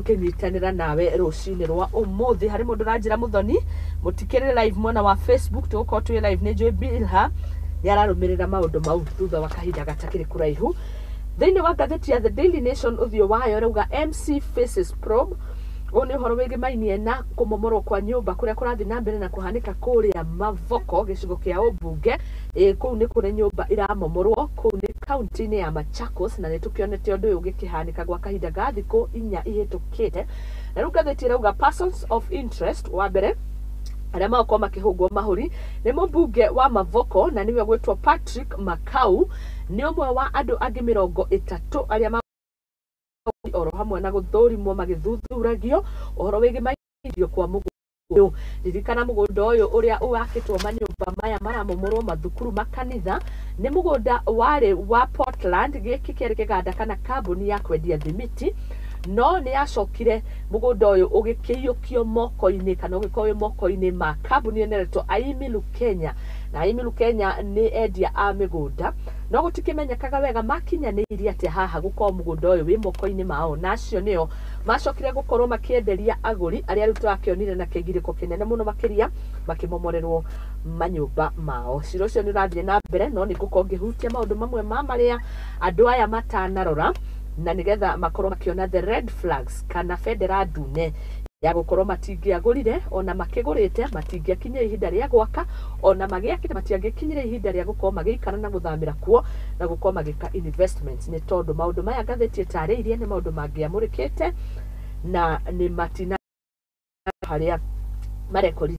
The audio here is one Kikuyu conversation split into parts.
Tũkĩnyitanĩra nawe rũcinĩ rwa ũmũthĩ. Harĩ mũndũ ũranjĩra, "Mũthoni, mũtikĩrĩ live mwena wa Facebook?" Tũgũkorwo twĩ live. Nĩ njũĩ Bilha nĩ ararũmĩrĩra maũndũ mau thutha wa kahinda gatakĩrĩ kũraihu. Thĩinĩ wa ngathĩti ya The Daily Nation, ũthiũ wayo rauga "MC faces probe". Ũyũ nĩ ũhoro wĩgĩmainie na kũmomorwo kwa nyũmba kũrĩa kũrathiĩ na mbere na kũhanĩka kũrĩa Mavoko, gĩcigo kĩa ũmbunge. Ĩ kũu nĩ kũrĩ nyũmba iramomorwo kũu nĩ kaunti-inĩ ya Machakos, na nĩ tũkĩonete ũndũ ũyũ ũgĩkĩhanĩka gwa kahinda ga thikũ 4 ihĩtũkĩte. Na rĩu ngathĩti ĩrauga persons of interest wa mbere arĩa magũkorwo makĩhũngwo mahũri nĩ mũmbunge wa Mavoko, na nĩwe gwĩtwo Patrick Makau, nĩ ũmwe wa andũ angĩ 30 arĩa oro hamwe na gũthũrimwo magĩthuthuragio ũhoro wĩgiĩ kwa mũgũnda ũyũ. Ririkana, mũgũnda ũyũ ũrĩa wakĩtwo manyũmba maya maramomorwo, mathukuru, makanitha, nĩ mũgũnda warĩ wa Portland. Gĩkĩ kĩarĩ kĩganda kana kambuni ya kwendia thimiti, no nĩ yacokire mũgũnda ũyũ ũgĩkĩiyũkio moko-inĩ kana ũgĩkorwo wĩ moko-inĩ ma kambuni ĩno ĩretwo Aimilu Kenya. Na Aimilu Kenya nĩ endia a mĩgũnda, no gũtikĩmenyekaga wega makinyanĩirie atĩa haha gũkorwo mũgũnda ũyũ wĩ moko-inĩ mao, na acio nĩo macokire gũkorwo makĩenderia agũri arĩa rĩu tũrakĩonire na kĩgirĩko kĩnene mũno makĩria makĩmomorerwo manyũmba mao. Cira ũcio nĩ ũrathiĩ na mbere, no nĩ ngũkorwo ngĩhutia maũndũ mamwe ma marĩa andũ aya matanarora na nĩgetha makorwo makĩona the red flags kana bendera ndune ya gũkorwo matingĩagũrire, ona makĩgũrĩte matingĩakinyire ihinda rĩa gwaka, ona magĩakĩte matiangĩkinyire ihinda rĩa gũkorwo magĩikara na gũthamĩra kuo na gũkorwo magĩka investments, nĩ tondũ maũndũ maya ngathĩti ĩtarĩirie nĩ maũndũ mangĩamũrĩkĩte na nĩ matina harĩa marekorire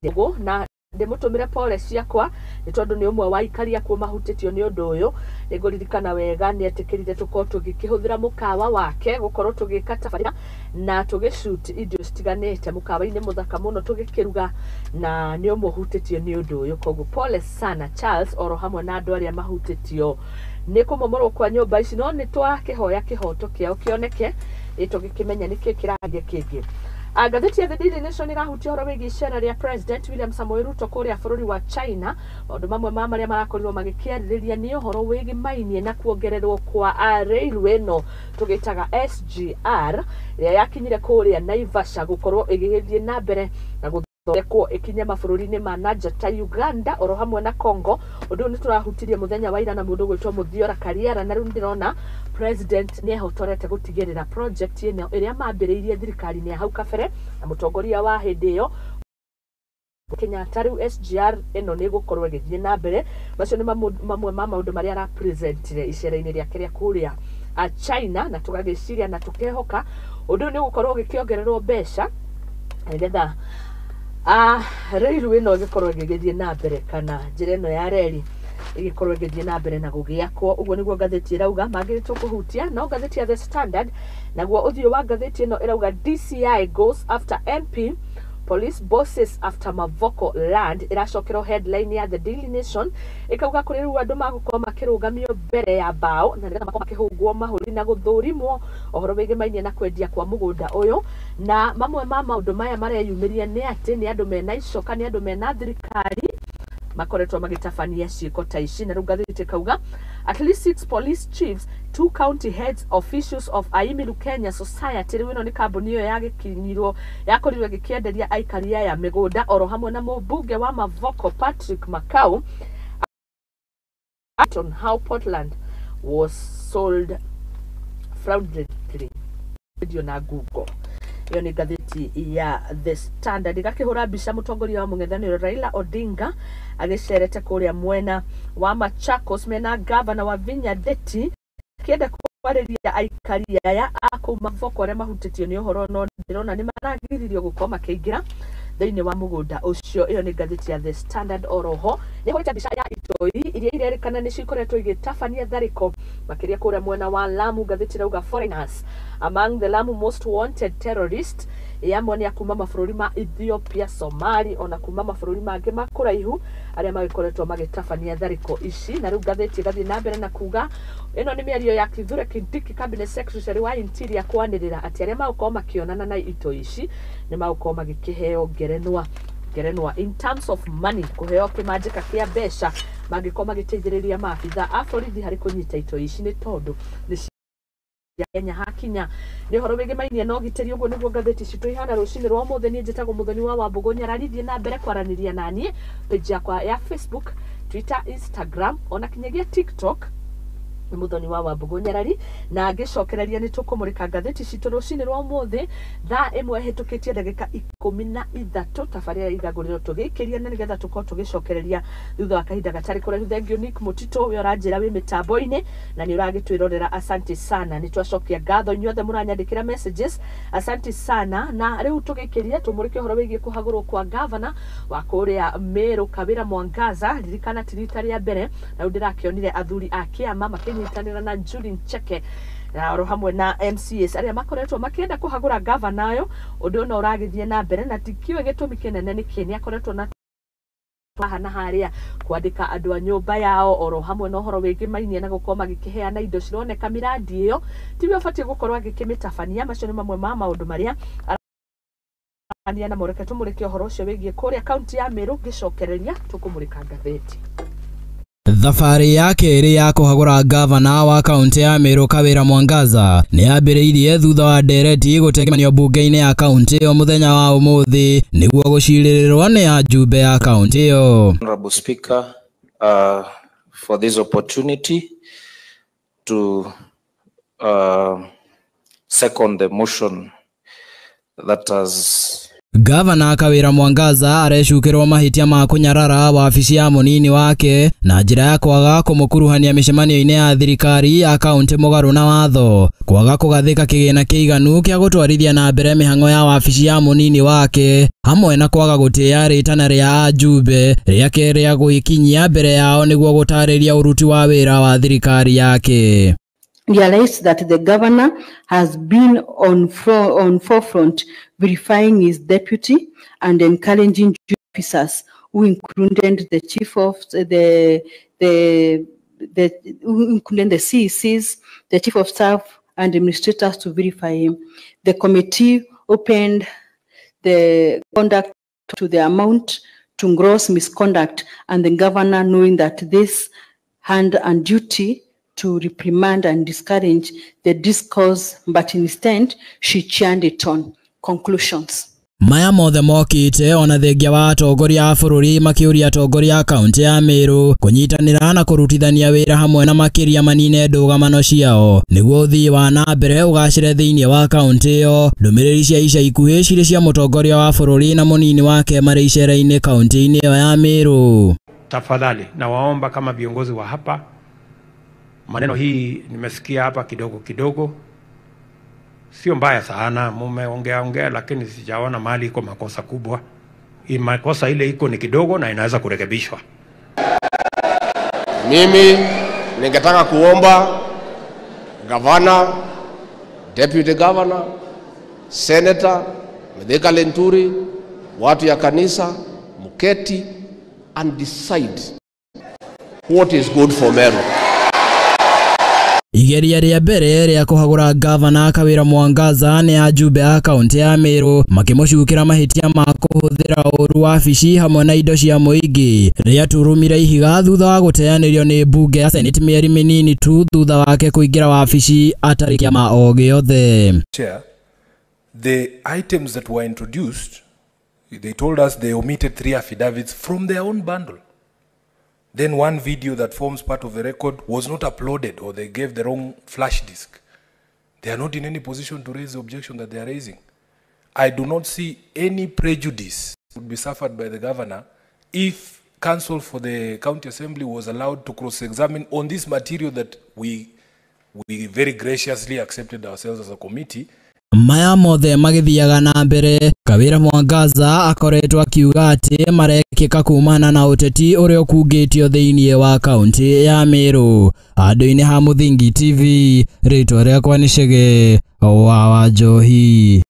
ũguo. Na ndĩmũtũmĩre pole ciakwa nĩ tondũ nĩ ũmwe wa aikari akuo mahutĩtio nĩ ũndũ ũyũ. Nĩ ngũririkana wega nĩ etĩkĩrire tũkorwo tũgĩkĩhũthĩra mũkawa wake gũkorwo tũgĩka tabarĩra na tũgĩshoot indo citiganĩte mũkawa-inĩ mũthaka mũno tũgĩkĩruga, na nĩ ũmwe ũhutĩtio nĩ ũndũ ũyũ. Koguo pole sana Charles, oro hamwe na andũ arĩa mahutĩtio nĩ kũmomorwo kwa nyũmba ici, no nĩ tũrakĩhoya kĩhoto kĩao kĩoneke, ĩ tũgĩkĩmenya nĩkĩ kĩraria kĩngĩ. Ngathĩti ya The Daily Nation ĩrahutia ũhoro wĩgiĩ icera rĩa President William Samoei Ruto kũrĩa bũrũri wa China. Maũndũ mamwe ma marĩa marakorirwo magĩkĩarĩrĩria nĩ ũhoro wĩgĩmainie na kuongererwo kwa railway ĩno tũgĩtaga SGR, ĩrĩa yakinyire kũrĩa Naivasha, gũkorwo ĩgĩgĩthiĩ na mbere na gũthondekwo ĩkinye mabũrũri-inĩ ma nanja ta Uganda oro hamwe na Congo. Ũndũ ũyũ nĩ tũrahutirie mũthenya wa ira na mũndũ gwĩtwo Mũthiora Kariara, na rĩu ndĩrona President nĩ ehotorete gũtigĩrĩra project ĩno ĩrĩa mambĩrĩirie thirikari-inĩ ya hau kabere na mũtongoria wa hĩndĩ ĩyo Kenyatta, rĩu SGR ĩno nĩ ĩgũkorwo ĩgĩthiĩ na mbere. Macio nĩ mamwe ma maũndũ marĩa arapresentire icera-inĩ rĩake rĩa kũrĩa China, na tũgagĩciria na tũkehoka ũndũ ũyũ nĩ ũgũkorwo ũgĩkĩongererwo mbeca nĩgetha railway ĩno ĩgĩkorwo ĩgĩgĩthiĩ na mbere kana njĩra ĩno ya reri ĩgĩkorwo ĩgĩthiĩ na mbere na gũgĩakwo. Ũguo nĩguo ngathĩti ĩrauga. Mangĩ tũkũhutia no ngathĩti ya The Standard, naguo ũthiũ wa ngathĩti ĩno ĩrauga "DCI goes after MP police bosses after Mavoko land". Ĩracokerwo headline ya The Daily Nation ĩkauga kũrĩ rĩu andũ magũkorwo makĩrũgamio mbere ya mbaũ na nĩgetha makorwo makĩhũngwo mahũri na gũthũrimwo ũhoro wĩgĩmainie na kwendia kwa mũgũnda ũyũ. Na mamwe ma maũndũ maya mareyumĩria nĩ atĩ nĩ andũ mena icoka, nĩ andũ mena thirikari makoretwo magĩtabania ciĩko ta ici. Na rĩu ngathĩti ĩkauga at least six police chiefs, two county heads, officials of Aimilu Kenya Society, rĩu ĩno nĩ kambuni ĩyo yagĩkinyirwo yakorirwo ĩgĩkĩenderia aikari aya mĩgũnda, oro hamwe na mũmbunge wa Mavoko Patrick Makau, on how Portland was sold fraudulently. Radio na Google. Ĩyo nĩ ngathĩti ya The Standard. Ĩgakĩhũra mbica mũtongoria wa mũng'ethanĩro Raila Odinga agĩcerete kũrĩa mwena wa Machakos mena gavana wa Vinya Ndeti, akĩenda kwarĩria aikari aya a kũu Mavoko arĩa mahutĩtio nĩ ũhoro, no ndĩrona nĩ maragiririo gũkorwo makĩingĩra thĩinĩ wa mũgũnda ũcio. Ĩyo nĩ ngathĩti ya The Standard. Oroho nĩ hũrĩte mbica ya itoi iria irerĩkana nĩcio ikoretwo igĩtabania tharĩko makĩria kũrĩa mwena wa Lamu. Ngathĩti ĩrauga "Foreigners among the Lamu most wanted terrorist". Amwe nĩ a kuma mabũrũri ma Ethiopia, Somali, ona kuma mabũrũri mangĩ ma kũraihu arĩa magĩkoretwo magĩtabania tharĩko ici. Na rĩu ngathĩti ĩgathiĩ na mbere na kuga ĩno nĩ mĩario ya Kithure Kindiki, cabinet secretary wa interior, kwanĩrĩra atĩ arĩa magũkorwo makĩonana na itoi ici nĩ magũkorwo magĩkĩheo ngerenwa, ngerenwa in terms of money, kũheo kĩmanjĩka kĩa mbeca mangĩkorwo magĩteithĩrĩria maabitha a borithi harĩ kũnyita itoi ici, nĩ tondũ nĩ Kenya hakinya nĩ ũhoro wĩgĩmainie na ũgitĩri. Ũguo nĩguo ngathĩti citũ ihana rũcinĩ rwa ũmũthĩ. Niĩ njĩtagwo Mũthoni wa Wambũgũ Nyarari. Thiĩ na mbere kwaranĩria naniĩ page yakwa ya Facebook, Twitter, Instagram ona kinyagia TikTok nĩ Mũthoni wa Wambũgũ Nyarari. Na ngĩcokereria nĩ tũkũmũrĩka ngathĩti citũ rũcinĩ rwa ũmũthĩ thaa 1 ĩhĩtũkĩtie ndagĩka 13, tabarĩra ya ithagũrĩro tũgĩikĩria, na nĩgetha tũkorwo tũgĩcokereria thutha wa kahinda gatarĩ kũraihu. Thank you Nick Mũtitũ, we ũranjĩra wĩ mĩtambo-inĩ na nĩ ũragĩtwĩrorera, asante sana. Nĩ twacokia ngatho inyuothe mũranyandĩkĩra messages, asante sana. Na rĩu tũgĩkĩria tũmũrĩke ũhoro wĩgiĩ kũhagũrwo kwa gavana wa kũrĩa Meru Kawira Mwangaza. Ririkana ti rita rĩa mbere, na rĩu ndĩrakĩonire athuri a kĩama makĩnyitanĩra na Njuri Ncheke na oro hamwe na MCAs arĩa makoretwo makĩenda kũhagũra gavana ũyũ. Ũndũ ũyũ no ũragĩthiĩ na mbere na tikĩũĩ gĩtũmi kĩnene nĩkĩ. Nĩ akoretwo na haha na harĩa kwandĩka andũ a nyũmba yao oro hamwe na ũhoro wĩgĩmainie na gũkorwo magĩkĩheana indo cironeka miradi ĩyo tiwe ũbatiĩ gũkorwo agĩkĩmĩtabania. Macio nĩ mamwe ma maũndũ marĩa arania namo. Reke tũmũrĩke ũhoro ũcio wĩgiĩ kũrĩa kaunti ya Meru. Ngĩcokereria tũkũmũrĩka ngathĩti. Thabarĩ ya kerĩ ya kũhagũra gavana wa kaunti ya Meru Kawira Mwangaza nĩ yambĩrĩirie thutha wa ndereti gũtegemanio mbunge-inĩ ya kaunti ĩyo mũthenya wa ũmũthĩ nĩguo gũcirĩrĩrwo nĩ ajumbe ya kaunti ĩyo. Honorable Speaker, for this opportunity to second the motion that has Gavana Kawira Mwangaza arecukĩrwo mahĩtia ma kũnyarara wabici ya mũnini wake na njĩra ya kwaga kũmũkuruhania mĩcemanio-inĩ ya thirikari ya kaunti mũgarũ na watho, kwaga kũgathĩka kĩgĩna kĩiganu kĩa gũtwarithia na mbere mĩhang'o ya wabici ya mũnini wake, hamwe na kwaga gũtĩĩa rĩtana rĩa ajumbe rĩake rĩa gwĩkinyia mbere yao nĩguo gũtarĩria ũruti wa wĩra wa thirikari yake. Realized that the governor has been on forefront verifying his deputy and encouraging officers who included the chief of the who included the CECs, the chief of staff and administrators to verify him. The committee opened the conduct to the amount to gross misconduct, and the governor, knowing that this hand and duty to reprimand and discourage the discourse, but instead she churned it on. Conclusions. Maya mothe mokĩte ona thengia wa atongoria a bũrũri makĩũria atongoria a kaunti ya Meru kũnyitanĩra na kũrutithania wĩra hamwe na makĩria manine ndũgamano ciao nĩguo ũthii wa na mbere ũgacĩre thĩinĩ wa kaunti ĩyo. Ndũmĩrĩri cia ica ikuhĩ cirĩ cia mũtongoria wa bũrũri na mũnini wake marĩ icera-inĩ kaunti-inĩ ĩyo ya Meru. Tafadhali nawaomba kama viongozi wa hapa, maneno hii nimesikia hapa kidogo kidogo, sio mbaya sana, mumeongea ongea, lakini sijaona mahali iko makosa kubwa. Hii makosa ile iko ni kidogo na inaweza kurekebishwa. Mimi ningetaka kuomba gavana, deputy governor, senator Mithika Linturi, watu ya kanisa, muketi and decide what is good for Meru. Igeria rĩa mbere rĩa kũhagũra gavana Kawira Mwangaza nĩ ajumbe a kaunti ya Meru makĩmũcukĩra mahĩtia ma kũhũthĩra ũũru wabici hamwe na indo cia mũingĩ rĩaturumire ihiga thutha wa gũteanĩrio nĩ mbunge ya Senate mĩeri mĩnini tu thutha wake kũingĩra wabici atarĩ kĩama o gĩothe. Chair, the items that were introduced, they told us they omitted 3 affidavits from their own bundle. Then one video that forms part of the record was not uploaded, or they gave the wrong flash disk. They are not in any position to raise the objection that they are raising. I do not see any prejudice would be suffered by the governor if counsel for the county assembly was allowed to cross-examine on this material that we very graciously accepted ourselves as a committee. Maya mothe magĩthiaga na mbere, Kawira Mwangaza akoretwo akiuga atĩ marekĩka kumana na ũteti ũrĩa ũkungĩtio thĩinĩ wa kaunti ya Meru. Handũ-inĩ ha Mũthingi TV, rĩtwa rĩakwa nĩ Chege wa Wanjohi.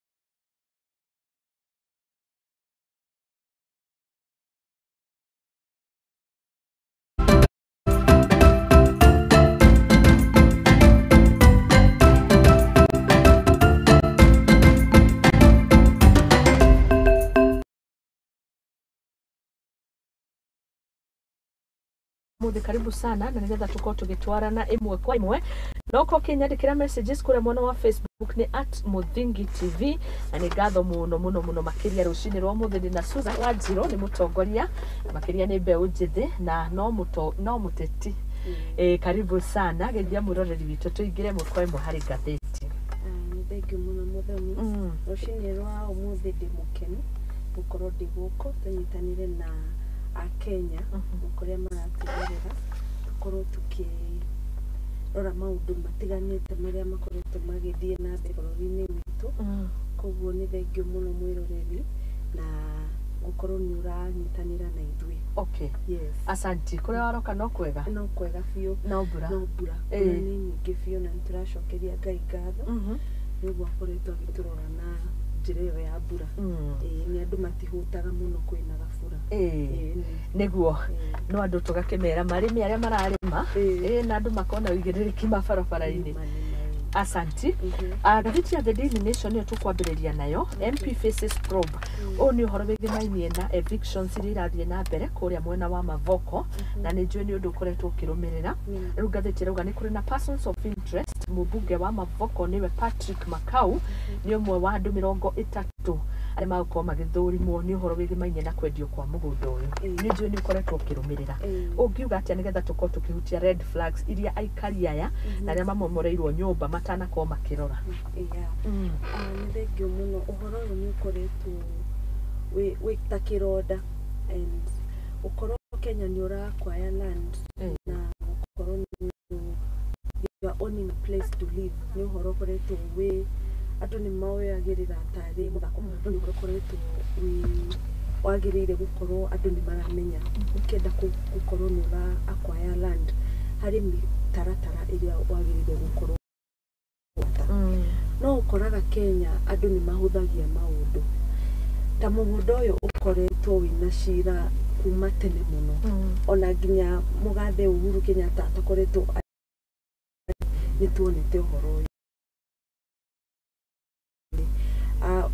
ũmũthĩ, karibu sana, na nĩgetha tũkorwo tũgĩtwarana ĩmwe kwa ĩmwe. No ũkorwo ũkĩnyandĩkĩra messages kũrĩa mwena wa Facebook nĩ @MuthingiTV, na nĩ ngatho mũno mũno mũno makĩria. Rũcinĩ rwa ũmũthĩ ndĩna Susan Wanjirũ, nĩ mũtongoria makĩria nĩ mbeũ njĩthĩ na no mũteti. Karibu sana, geithia mwĩroreri witũ tũingĩre ĩmwe kwa ĩmwe harĩ ngathĩti. Nĩ thengiũ mũno, Mũthoni. Rũcinĩ rwa ũmũthĩ ndĩ mũkenu gũkorwo ndĩ gũkũ tũnyitanĩre na Akenya kũrĩa maratwĩrorera, tũkorwo tũkĩrora maũndũ matiganĩte marĩa makoretwo magĩthiĩ na mbere bũrũri-inĩ witũ. Koguo nĩ thengiũ mũno, mwĩroreri, na gũkorwo nĩ ũranyitanĩra na ithuĩ. Okay. Yes. Asanti. Kũrĩa waroka no kwega? No kwega biũ. No mbura? No mbura. Mbura nĩ nyingĩ biũ, na nĩ tũracokeria Ngai ngatho nĩguo akoretwo agĩtũrora na njĩra ĩyo ya mbura. Ĩĩ, nĩ andũ matihũtaga mũno kwĩna gabura. Ĩĩ, Nĩguo no andũ tũgakĩmera marĩmi arĩa mararĩma, na andũ makona ũigĩrĩrĩki mabarabara-inĩ. Nĩ ma, ĩĩ. Asanti. Ngathĩti ya The Daily Nation nĩyo tũkwambĩrĩria nayo. MP faces probe. Ũyũ nĩ ũhoro wĩgĩmainie na evictions iria irathiĩ na mbere kũrĩa mwena wa Mavoko, na nĩ njũĩ nĩ ũndũ ũkoretwo ũkĩrũmĩrĩra. Rĩu ngathĩti ĩrauga nĩ kũrĩ na persons of interest. Mũmbunge wa Mavoko nĩwe Patrick Makau nĩ ũmwe wa andũ 30 arĩa magũkorwo magĩthũrimwo nĩ ũhoro wĩgĩmainie na kwendio kwa mũgũnda ũyũ. Nĩ njũĩ nĩ ũkoretwo ũkĩrũmĩrĩra. Ũngiuga atĩa nĩgetha tũkorwo tũkĩhutia red flags iria aikari aya na arĩa mamomoreirwo nyũmba matanakorwo makĩrora? Yeah. Nĩ thengiũ mũno. Ũhoro ũyũ nĩ ũkoretwo wĩ ta kĩronda, and ũkorwo Kenya nĩ ũra acquire land na gũkorwo nĩ you are owning a place to live, nĩ ũhoro ũkoretwo wĩ andũ nĩ mawoyagĩrĩra tarĩ mũthako, no nĩ ũhoro ũkoretwo wĩ wagĩrĩire gũkorwo andũ nĩ maramenya ũkĩenda gũkorwo nĩ ũra acquire land harĩ mĩtaratara ĩrĩa wagĩrĩire gũkorwo gwata. No ũkoraga Kenya andũ nĩ mahũthagia maũndũ, ta mũgũnda ũyũ ũkoretwo wĩna cira kuma tene mũno, ona nginya mũgathe Uhuru Kenyatta atakoretwo nĩ tuonete ũhoro ũyũ.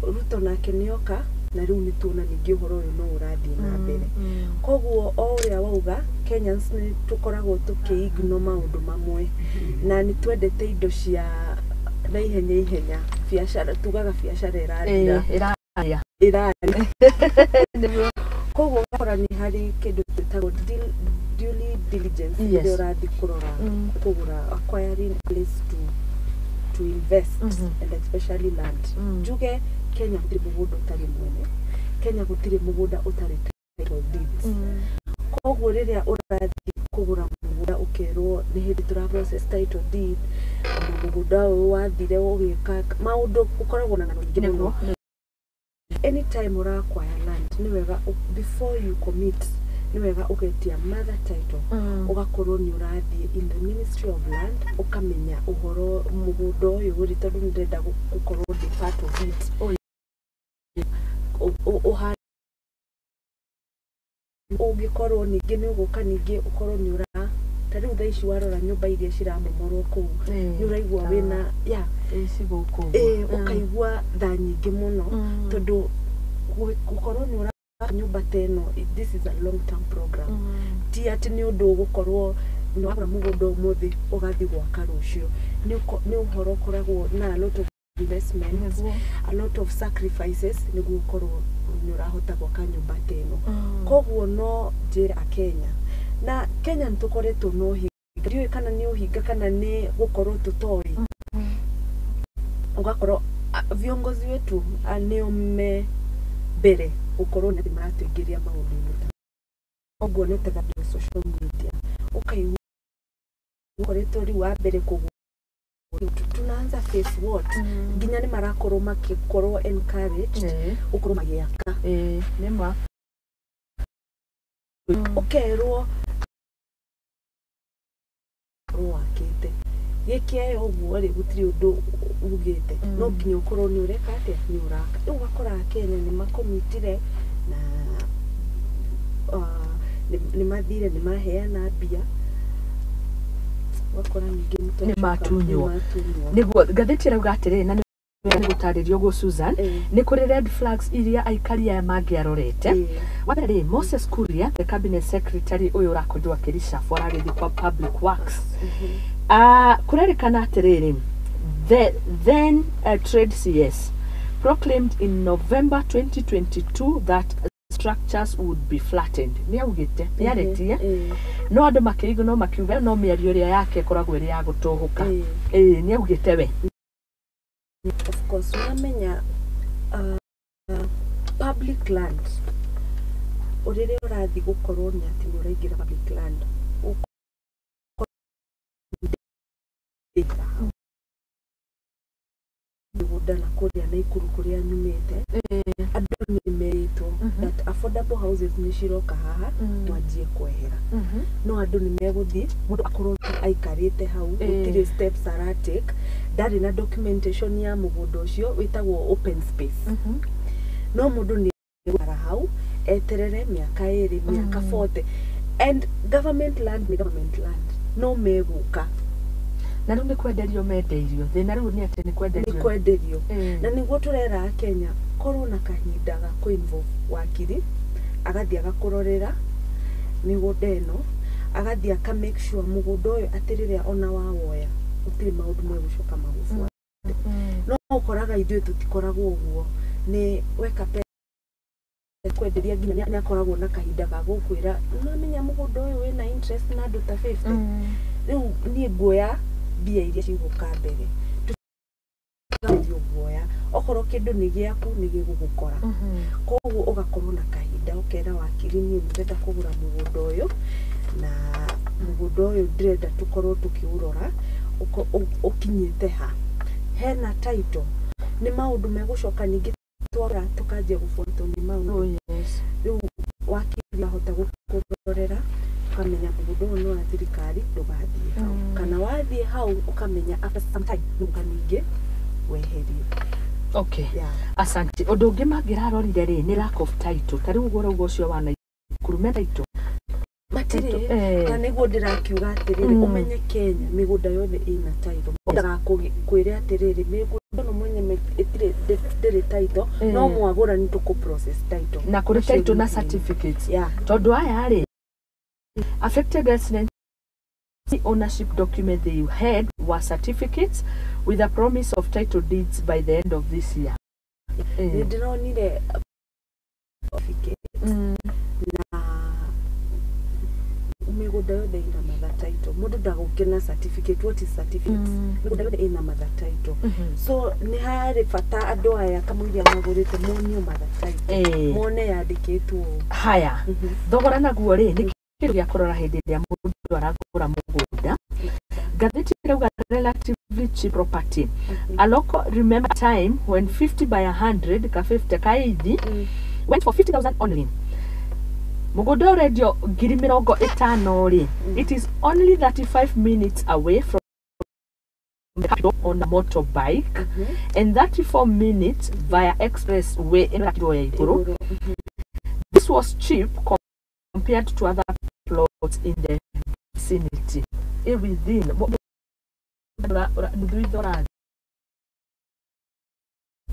Ruto nake nĩoka na rĩu nĩ tuona ningĩ ũhoro ũyũ no ũrathiĩ na mbere. Koguo o ũrĩa wauga, Kenyans nĩ tũkoragwo tũkĩ-ignore maũndũ mamwe, na nĩ twendete indo cia na ihenya ihenya. Biacara, tugaga biacara ĩrathira. Ĩraria. Ĩraria. Koguo ũgakora nĩ harĩ kĩndũ twĩtagwo due diligence rĩrĩa ũrathiĩ kũrora kũgũra, acquiring a place to invest and especially land. Njuge Kenya gũtirĩ mũgũnda ũtarĩ mwene, Kenya gũtirĩ mũgũnda ũtarĩ title deeds. Koguo rĩrĩa ũrathiĩ kũgũra mũgũnda ũkerwo nĩ hĩndĩ tũra process title deed, ona mũgũnda ũyũ wathire ũgĩka maũndũ, ũkoragwo na ng'ano nyingĩ mũno. Anytime ũra acquire land, nĩ wega before you commit, nĩ wega ũgetia mother title, ũgakorwo nĩ ũrathiĩ in the Ministry of Land, ũkamenya ũhoro mũgũnda ũyũ rĩ, tondũ nĩ ndĩrenda gũkorwo ndĩ part of it. Ũngĩkorwo ningĩ nĩ ũgũka ningĩ ũkorwo nĩ ũra ta rĩu thaa ici warora nyũmba iria ciramomorwo kũu, nĩ ũraigua wĩna ya ici gũkũ. Ĩĩ, ũkaigua tha nyingĩ mũno, tondũ gũkorwo nĩ ũra nyũmba ta ĩno, this is a long term program. Ti atĩ nĩ ũndũ ũgũkorwo nĩ wagũra mũgũnda ũmũthĩ ũgathiĩ gwaka rũciũ. Nĩ ũhoro ũkoragwo na a lot of investment, a lot of sacrifices, nĩguo ũkorwo nĩ ũrahota gwaka nyũmba ta ĩno. Koguo no njĩre Akenya, na Kenya nĩ tũkoretwo na ũhinga, ndiũĩ kana nĩ ũhinga kana nĩ gũkorwo tũtoĩ, ũgakorwo viongozi wetu nĩo me mbere gũkorwo nĩ maratũingĩria maũndũ-inĩ ta ũguo, nĩ ta social media ũkaigua ũkoretwo rĩu wa mbere kũgũra, tunaanza face what, nginya nĩ marakorwo makĩkorwo encouraged gũkorwo magĩaka. Ĩĩ, nĩ ma. Ũkerwo korwo wakĩte gĩkĩayo ũguo rĩ, gũtirĩ ũndũ ugĩte, no nginya ũkorwo nĩ ũreka atĩa, nĩ ũraka. Rĩu ũgakora Akenya nĩ makomitire na nĩ mathire nĩ maheana mbia, ũgakora ningĩ Nĩ matunywo. Nĩ matunywo. Nĩguo ngathĩti ĩrauga atĩrĩrĩ na nĩ Nĩ gũtarĩrio ũguo Susan, nĩ kũrĩ red flags iria aikari aya mangĩarorete. Wa mbere rĩ, Moses Kuria, the cabinet secretary ũyũ ũrakorirwo akĩricabwo aragĩthiĩ kwa public works. Kũrerĩkana atĩrĩrĩ, the then trade CS proclaimed in November 2022 that structures would be flattened. Nĩ augĩte, nĩ arĩtie, no andũ makĩigua no makiuga no mĩario ĩrĩa yake ĩkoragwo ĩrĩ ya gũtũhũka. Ĩĩ, nĩ augĩte we. Of course, unamenya public land, rĩrĩa ũrathiĩ gũkorwo nĩ atĩ nĩ ũraingĩra public land, ũkorwo mĩgũnda na kũrĩa Naikuru kũrĩa nyumĩte, andũ nĩ merĩtwo that affordable houses nĩ ciroka haha, mwanjie kwehera. No andũ nĩ megũthiĩ, mũndũ akorwo aikarĩte hau, gũtirĩ steps aratake, ndarĩ na documentation ya mũgũnda ũcio wĩtagwo open space. No mũndũ nĩ egũikara hau eterere mĩaka 2, mĩaka 40, and government land nĩ government land, no megũka. Na rĩu nĩ kwenderio mendeirio, thĩna rĩu nĩ atĩ nĩ nĩ kwenderio. Kwenderio. Na nĩguo tũrera Kenya korwo na kahinda ga kũ-involve wakiri, agathiĩ agakũrorera mĩgũnda ĩno, agathiĩ aka make sure mũgũnda ũyũ atĩ rĩrĩa ona wawoya gũtirĩ maũndũ megũcoka magũbuate. No ũkoraga ithuĩ tũtikoragwo ũguo, nĩ weka kwenderia nginya nĩ akoragwo na kahinda ga gũkwĩra, nĩwamenya mũgũnda ũyũ wĩna interest na andũ ta 50, rĩu niĩ nguoya mbia iria cigũka mbere. Tũtigerio guoya, okorwo kĩndũ nĩ gĩaku nĩ gĩgũgũkora. Koguo ũgakorwo na kahinda ũkera wakiri, niĩ ndĩrenda kũgũra mũgũnda ũyũ, na mũgũnda ũyũ ndĩrenda tũkorwo tũkĩũrora ũkinyĩte ha, hena title, nĩ maũndũ megũcoka ningĩ twara tũkanjia gũbuatwo nĩ maũndũ. Oh, yes. Rĩu wakiri ahota gũkũrorera, ũkamenya mũgũnda ũyũ nĩ wa thirikari, ndũgathiĩ hau, kana wathiĩ hau ũkamenya after some time nĩũka ningĩ weherio. Okay. Yeah. Asante. Ũndũ ũngĩ mangĩrarorire rĩ, nĩ lack of title. Ta rĩu ũguo ũrauga ũcio wa Naikuru me title. Matirĩ. Na nĩguo ndĩrakiuga atĩrĩrĩ, ũmenye Kenya mĩgũnda yothe ĩna title. Ndagakwĩre atĩrĩrĩ, mĩgũnda ĩno mwenye ĩtirĩ ndĩrĩ title, no mwagũra nĩ tũkũ process title. Na kũrĩ Macio title na nĩ certificates. Tondũ aya rĩ, affected residents, the ownership document they had were certificates with a promise of title deeds by the end of this year. Nĩ ndĩronire certificate na mĩgũnda yothe ĩna mother title. Mũndũ ndagũke na certificate. What is certificate? Mĩgũnda yothe ĩna mother title. So nĩ harĩ bata andũ aya kamũiria magũrĩte monio mother title, mone yandĩkĩtwo ũũ. Haya, thogora naguo rĩ, nĩ kĩndũ gĩa kũrora hĩndĩ ĩrĩa mũndũ aragũra mũgũnda. Ngathĩti ĩrauga relatively cheap property. A local remember time when 50 by 100 ka 50 ka eithi went for 50,000 only. Mũgũnda ũrendio 50,000 rĩ, it is only 35 minutes away from the capital on a motorbike and 34 minutes via expressway ĩno yakirwo ya igũrũ. Igũrũ. This was cheap compared to other plots in the vicinity. Within nuthu ithe ũrathiĩ.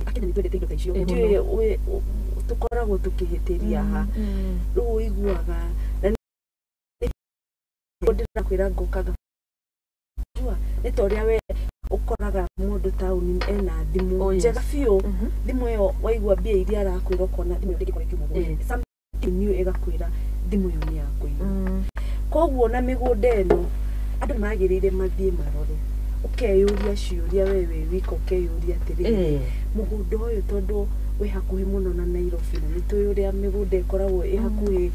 Akenya nĩ twendete indo ta icio. Mũno. Ndiũĩ tũkoragwo tũkĩhĩtĩria ha. Rĩu ũiguaga na nĩ ndĩrakwĩra ngoka ngajua nĩ ta ũrĩa we ũkoraga mũndũ taũni ena thimũ njega biũ. Thimũ ĩyo waigua mbia iria arakwĩra, ũkona thimũ ĩyo ndĩngĩkorwo ĩkiuma gũkũ. Something new ĩgakwĩra thimũ ĩyo nĩ ya kũiywo. Koguo na mĩgũnda ĩno andũ nĩ magĩrĩire mathiĩ marore, ũkeyũria ciũria we wĩ wika, ũkeyũria atĩrĩrĩ, mũgũnda ũyũ tondũ wĩ hakuhĩ mũno na Nairobi, na nĩ tũĩ ũrĩa mĩgũnda ĩkoragwo ĩ hakuhĩ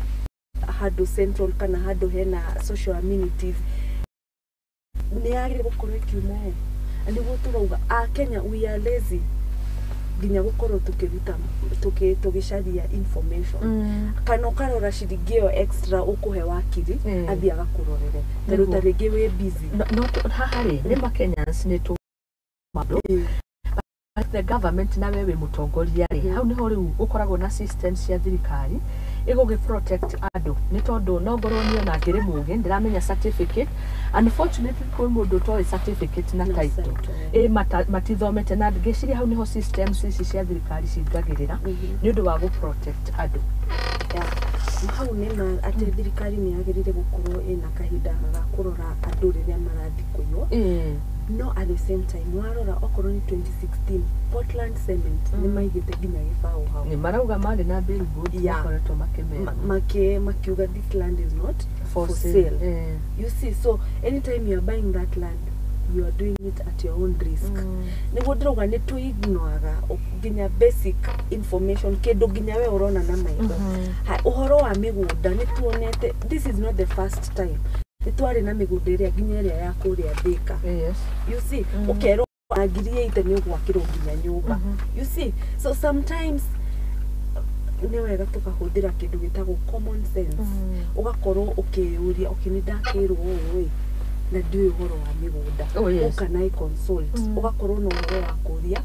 handũ central kana handũ hena social amenities, nĩ yagĩrĩire gũkorwo ĩkiuma ũũ? Na nĩguo tũrauga a Kenya we are lazy nginya gũkorwo tũkĩruta tũgĩcaria information, kana ũkarora ciringi ĩyo extra ũkũhe wakiri athiĩ agakũrorere, tondũ ta rĩngĩ wĩ busy. No haha rĩ, nĩ ma Kenyans nĩ tũ maũndũ. But the government, nawe wĩ mũtongoria rĩ, hau nĩho rĩu ũkoragwo na system cia thirikari. Ĩgũgĩ protect andũ nĩ tondũ no ngorwo niĩ ona ngĩrĩ mũgĩ ndĩramenya certificate. Unfortunately, kwĩ mũndũ ũtoĩ certificate na Na title. Title. Ĩ matithomete na ngĩciria hau nĩho systems ici cia thirikari cingagĩrĩra nĩ ũndũ wa gũ protect andũ. Yeah. Hau nĩ ma atĩ thirikari nĩ yagĩrĩire gũkorwo ĩna kahinda ga kũrora andũ rĩrĩa marathiĩ kũiywo. No at the same time, warora okorwo nĩ 2016 Portland Cement, nĩ maigĩte nginya gĩbaũ hau. Nĩ marauga marĩ na billboard. Makoretwo makĩmera. Makiuga this land is not for for sale. sale. You see, so anytime you are buying that land, you are doing it at your own risk. Nĩguo ndĩrauga nĩ tũignoaga nginya basic information, kĩndũ nginya we ũrona na maitho. Ũhoro wa mĩgũnda nĩ tuonete, this is not the first time. Nĩ twarĩ na mĩgũnda ĩrĩa nginya ĩrĩa ya kũrĩa Thĩka. You see, ũkerwo na 80,000 nĩ ũgwakĩrwo nginya nyũmba. You see, so sometimes nĩ wega tũkahũthĩra kĩndũ gĩtagwo common sense. Ũgakorwo ũkĩyũria, okay, nĩ ndakĩrwo ũũ ĩ, na ndiũĩ ũhoro wa mĩgũnda. Who can I consult? Ũgakorwo na ũhoro wa kũria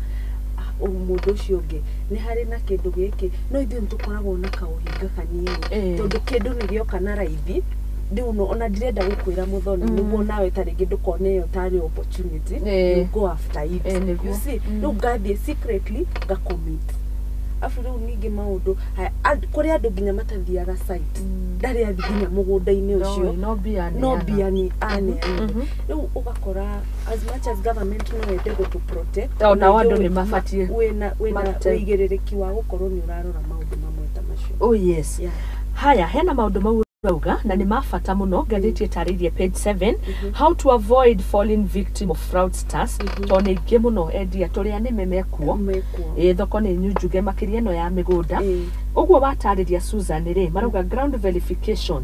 mũndũ ũcio ũngĩ nĩ harĩ na kĩndũ gĩkĩ, no ithuĩ nĩ tũkoragwo na kaũhinga kanini tondũ kĩndũ nĩ gĩoka na raithi. Rĩu no ona ndirenda gũkwĩra, Mũthoni, nĩguo nawe ta rĩngĩ ndũkone ĩyo tarĩ opportunity, you go after it. Nĩguo. You see, rĩu ngathiĩ secretly ngacommit, afu rĩu ningĩ maũndũ haya, kũrĩ andũ nginya matathiaga site, ndarĩ athi nginya mũgũnda-inĩ ũcio. No mbia. No mbia ni aneanire. Rĩu ũgakora as much as government no ende gũtũ protect, O nao andũ ithuĩ nĩ mabatiĩ wĩna marute. Wĩigĩrĩrĩki wa gũkorwo nĩ ũrarora maũndũ mamwe ta macio. Oh yes. Haya, hena maũndũ mau ũrauga na nĩ ma bata mũno. Ngathĩti ĩtarĩirie page 7, how to avoid falling victim of fraudsters, tondũ nĩ aingĩ mũno endia tũrĩa nĩme mekuo. Mekuo. Ĩ thoko nĩ nyunjuge, makĩria ĩno ya mĩgũnda. Ũguo watarĩria Susan rĩ, marauga ground verification,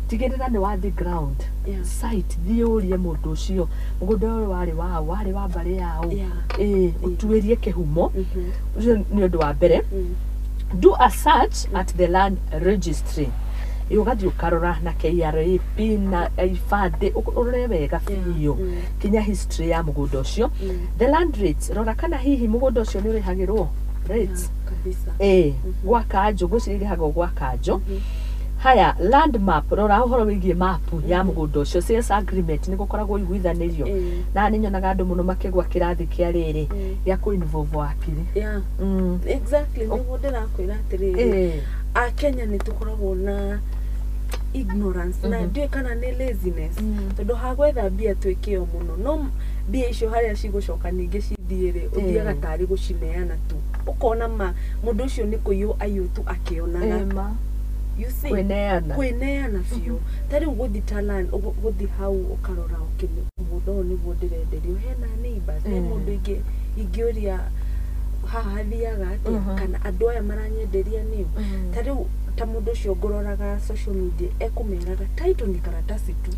tigĩrĩra nĩ wathi ground site, thiĩ ũrie mũndũ ũcio mũgũnda ũyũ warĩ waũ, warĩ wa mbarĩ yaũ. Ĩ ũtuĩrie kĩhumo. Ũcio nĩ ũndũ wa mbere. Do a search at the land registry. Ĩ ũgathiĩ ũkarora na KRA PIN na ibandĩ, ũrore wega biũ kinya history ya mũgũnda ũcio. The land rates, rora kana hihi mũgũnda ũcio nĩ ũrĩhagĩrwo rates. Kabisa. Ĩ gwa kanjũ, ngwĩciria irĩhagwo gwa kanjũ. Haya, land map, rora ũhoro wĩgiĩ mapu ya mũgũnda ũcio. Sales agreement, nĩ gũkoragwo iguithanĩrio. Na nĩ nyonaga andũ mũno makĩgwa kĩrathi kĩa rĩrĩ gĩa kũ involve wakiri. Exactly, nĩguo ndĩrakwĩra atĩrĩrĩ, akenya nĩ tũkoragwo na ignorance na ndiũĩ kana nĩ laziness, tondũ hagwetha mbia twĩkĩo mũno, no mbia icio harĩa cigũcoka ningĩ cithiĩ rĩ, ũthiaga tarĩ gũcineana tu, ũkona ma mũndũ ũcio nĩ kũiywo aiywo tu akĩonaga. Ĩma. You see? Kwĩneana. Kwĩneana biũ. Ta rĩu gũthi talan gũthi hau ũkarora, okay, mũgũnda ũyũ nĩguo ndĩrenderio, hena neighbors, he mũndũ ingĩ ingĩũria haha hathiaga atĩa, kana andũ aya maranyenderia nĩo. Ta rĩu ta mũndũ ũcio ngũroraga social media ekũmeraga title ni karatasi tu.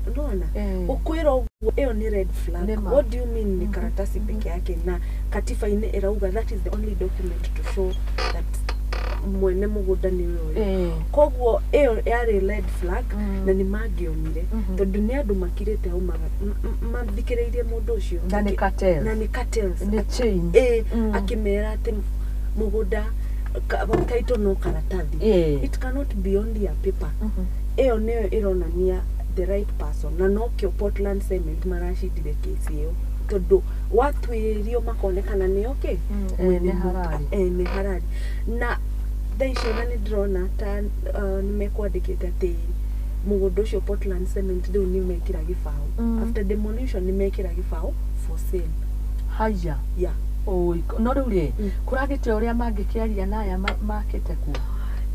Unaona, ukwĩra ũguo, ĩyo nĩ red flag. Nĩma. What do you mean ni karatasi peke yake, na katiba-inĩ ĩrauga that is the only document to show that mwene mũgũnda nĩ ũyũ. Koguo ĩyo yarĩ red flag. Na nĩ mangĩonire, tondũ nĩ andũ makirĩte hau mathikĩrĩirie mũndũ ũcio. Na nĩ cartels. Na nĩ cartels. Nĩ chain. Ĩ akĩmera atĩ mũgũnda title no karatathi. It cannot be only a paper. Ĩyo nĩyo ĩronania the right person, na nokĩo Portland Cement maracindire kesi ĩyo, tondũ watuĩrio makonekana nĩ okay. Ene harari. Ene harari. Na thaa icio na nĩ ndĩrona ta nĩ mekwandĩkĩte atĩ mũgũnda ũcio Portland Cement rĩu nĩ mekĩra gĩbaũ. After demolition nĩ mekĩra gĩbaũ for sale. Haya. Oi, no rĩu rĩ, kũragĩte ũrĩa mangĩkĩaria na aya makĩte kuo.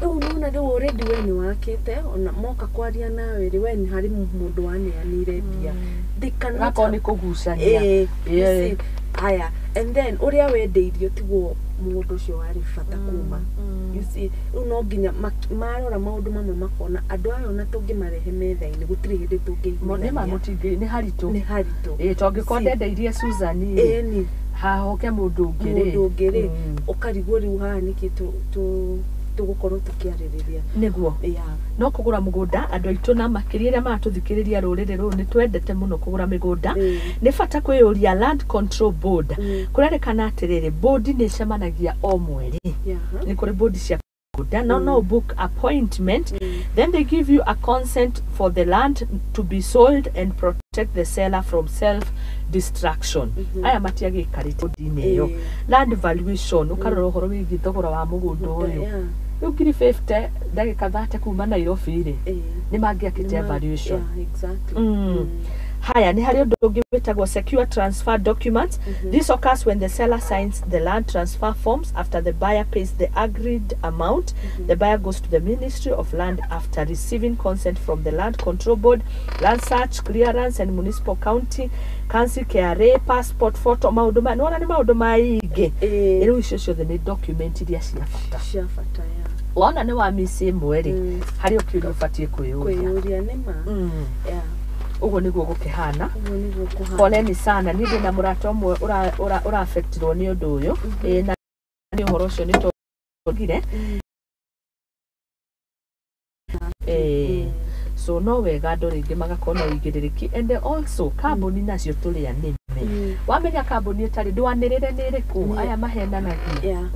Rĩu nona rĩu already we nĩ wakĩte, ona moka kwaria nawe rĩ, we nĩ harĩ mũndũ waneanire mbia. They cannot Gakorwo nĩ kũgucania. You see, haya, and then ũrĩa wendeirio tiguo mũgũnda ũcio warĩ bata kuma. You see, rĩu no nginya marora maũndũ mamwe makona andũ aya ona tũngĩmarehe metha-inĩ gũtirĩ hĩndĩ Nĩ ma tũngĩiguithania. Mũtingĩ nĩ haritũ. Nĩ haritũ. Ĩ tongĩkorwo See. ndendeirie Susan rĩ, Ĩni. hahoke mũndũ ũngĩ rĩ. Mũndũ ũngĩ rĩ, ũkarigwo rĩu haha nĩkĩ tũgũkorwo tũkĩarĩrĩria. Nĩguo. No kũgũra mũgũnda, andũ aitũ na makĩria arĩa maratũthikĩrĩria, rũrĩrĩ rũrũ nĩ twendete mũno kũgũra mĩgũnda. Nĩ bata kwĩyũria land control board. Kũrerĩkana atĩrĩrĩ, board nĩ ĩcemanagia o mweri. Nĩ kũrĩ board cia Mũgũnda no book appointment. Then they give you a consent for the land to be sold and protect the seller from self destruction. Aya matiagĩikarĩte ndini ĩyo. Land valuation, ũkarora ũhoro wĩgiĩ thogora wa mũgũnda ũyũ. Rĩu 50,000 ndagĩka 30 kuma Nairobi rĩ, nĩ mangĩakĩte valuation. Yeah, exactly. Haya, nĩ harĩ ũndũ ũngĩ wĩtagwo secure transfer documents. This occurs when the seller signs the land transfer forms after the buyer pays the agreed amount. The buyer goes to the Ministry of Land after receiving consent from the Land Control Board, land search clearance and municipal county council, KRA, passport photo, maũndũ ma nĩwona nĩ maũndũ maingĩ. Rĩu icio ciothe nĩ document iria cia bata. Cia bata ya. Wona nĩ wa miss ĩmwe rĩ, harĩ ũkĩũria ũbatiĩ kwĩyũria. Kwĩyũria nĩ ma. Yeah. Ũguo nĩguo gũkĩhana. Ũguo nĩguo kũhana. Poleni sana, niĩ ndĩna mũrata ũmwe ũra-affectirwo nĩ ũndũ ũyũ. Ĩĩ, na nĩ ũhoro ũcio nĩ tũgire. Ĩĩ, so no wega andũ rĩngĩ magakorwo na ũigĩrĩrĩki, and also kambuni nacio tũrĩa nĩme wamenya kambuni ĩtarĩ ndwanĩrĩre nĩ ĩrĩkũ, aya mahenanagia.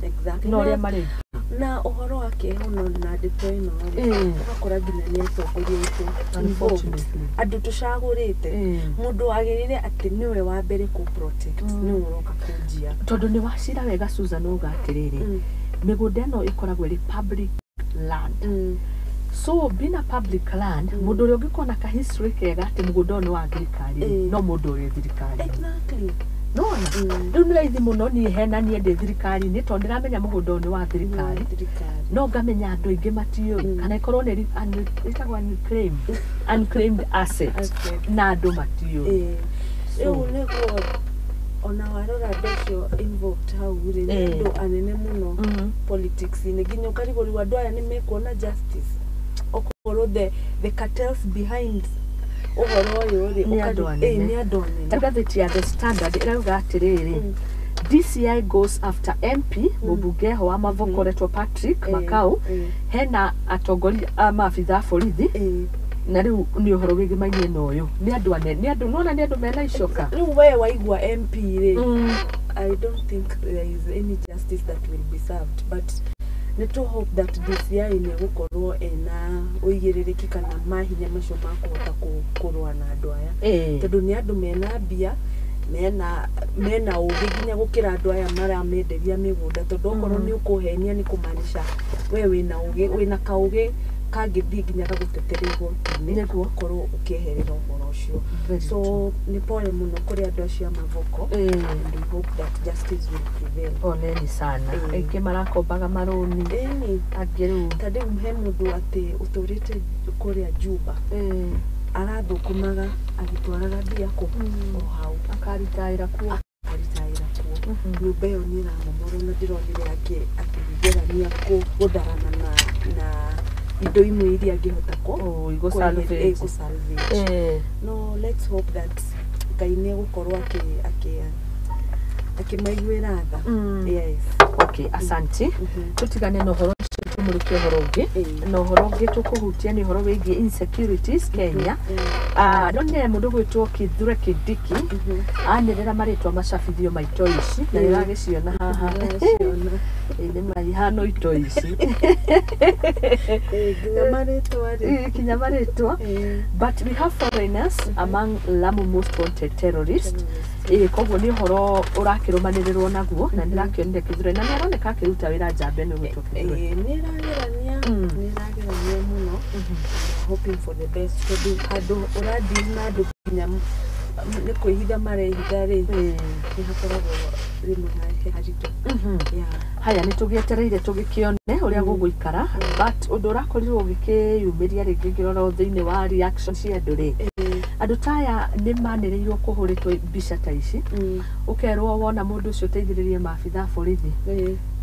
Exactly. Na ũrĩa marĩ Na ũhoro wa kĩeha ona na ndeto ĩno rĩ, ũgakora nginya nĩ atongoria aitũ involved. Unfortunately. Andũ tũcagũrĩte, mũndũ wagĩrĩire atĩ nĩwe wa mbere kũ protect, nĩwe ũroka kũnjia. Tondũ nĩ wacira wega Susan, uga atĩrĩrĩ, mĩgũnda ĩno ĩkoragwo ĩrĩ public land. So being a public land, mũndũ ũrĩa ũngĩkorwo na ka history kega atĩ mũgũnda ũyũ nĩ wa thirikari, no mũndũ ũrĩ thirikari. Nona rĩu nĩ raithi mũno niĩ henanie ndĩ thirikari-inĩ tondũ ndĩramenya mũgũnda ũyũ nĩ wa thirikari, no ngamenya andũ aingĩ matiũĩ, kana ĩkorwo nĩ ĩtagwo unclaimed asset, Asset. na andũ matiũĩ. Rĩu nĩguo ona warora andũ acio involved hau rĩ, nĩ andũ anene mũno politics-inĩ, nginya ũkarigwo rĩu andũ aya nĩ mekuona justice okorwo the cartels behind ũhoro ũyũ rĩ Nĩ andũ anene. Nĩ andũ anene. Ngathĩti ya The Standard ĩrauga atĩrĩrĩ, DCI goes after MP, mũmbunge wa Mavoko ũretwo Patrick Makau. Hena atongoria a maabitha a borithi, na rĩu nĩ ũhoro wĩgĩmainie na ũyũ nĩ andũ anene, nĩ andũ nona nĩ andũ mena icoka. Rĩu we waigua MP rĩ, I don't think there is any justice that will be served, but nĩ to hope that DCI nĩ egũkorwo ena ũigĩrĩrĩki kana mahinya macio ma kũhota kũrũa na andũ aya, tondũ nĩ andũ mena mbia, mena ũgĩ nginya gũkĩra andũ aya maramenderia mĩgũnda, tondũ okorwo nĩ ũkũhenia nĩ kũmaanisha we wĩna ũgĩ, wĩna kaũgĩ kangĩthiĩ nginya gagũtetere igoti-inĩ, ũkorwo ũkĩeherera ũhoro ũcio. Very. So nĩ pole mũno kũrĩ andũ acio a Mavoko, and we hope that justice will prevail. Poleni sana. Aingĩ marakombaga marũni, angĩ rĩu Ta rĩu he mũndũ atĩ ũtũrĩte kũrĩa Juba, arathũkũmaga agĩtwaraga mbia kũ o hau. Akaritaĩra kuo. Akaritaĩra kuo. Nyũmba ĩyo nĩ ĩramomorwo, na ndĩronire akĩgerania gũtharana na indo imwe iria angĩhota kũ Oh, igũ salvage. Kũ salvage. No let's hope that Ngai nĩ egũkorwo akĩmaiguĩra tha. Yes. Okay, asante. Tũtigane na ũhoro ũcio, tũmũrĩke ũhoro ũngĩ, na ũhoro ũngĩ tũkũhutia nĩ ũhoro wĩgiĩ insecurities Kenya. Ah, ndonire mũndũ gwĩtwo Kithure Kindiki anĩrĩra marĩtwa macabithio ma itoi ici, na nĩũragĩciona haha. Ndĩraciona. Ĩ, nĩ maihano itoi ici. Nginya marĩtwa rĩ. Ĩ, kinya marĩtwa. But we have foreigners among Lamu most wanted terrorist. Ĩ, koguo nĩ ũhoro ũrakĩrũmanĩrĩrwo naguo, na nĩrakĩonire Kithure na nĩaroneka akĩruta wĩra njambe nĩ gwĩtwo Kithure. Ĩĩ, nĩ ĩragerania, nĩ ĩragerania mũno. Hoping for the best, tondũ handũ ũradeal na andũ nginya nĩ kwĩhitha marehitha rĩ, nĩ hakoragwo rĩmwe he haritũ. Yeah. Haya, nĩ tũgĩetereire tũgĩkĩone ũrĩa gũgũikara, but ũndũ ũrakorirwo ũgĩkĩyumĩria rĩngĩ ngĩrora thĩinĩ wa reaction cia andũ rĩ, andũ ta aya nĩ manĩrĩirwo kũhũrĩtwo mbica ta ici, ũkerwo wona mũndũ ũcio ũteithĩrĩrie maabitha a borithi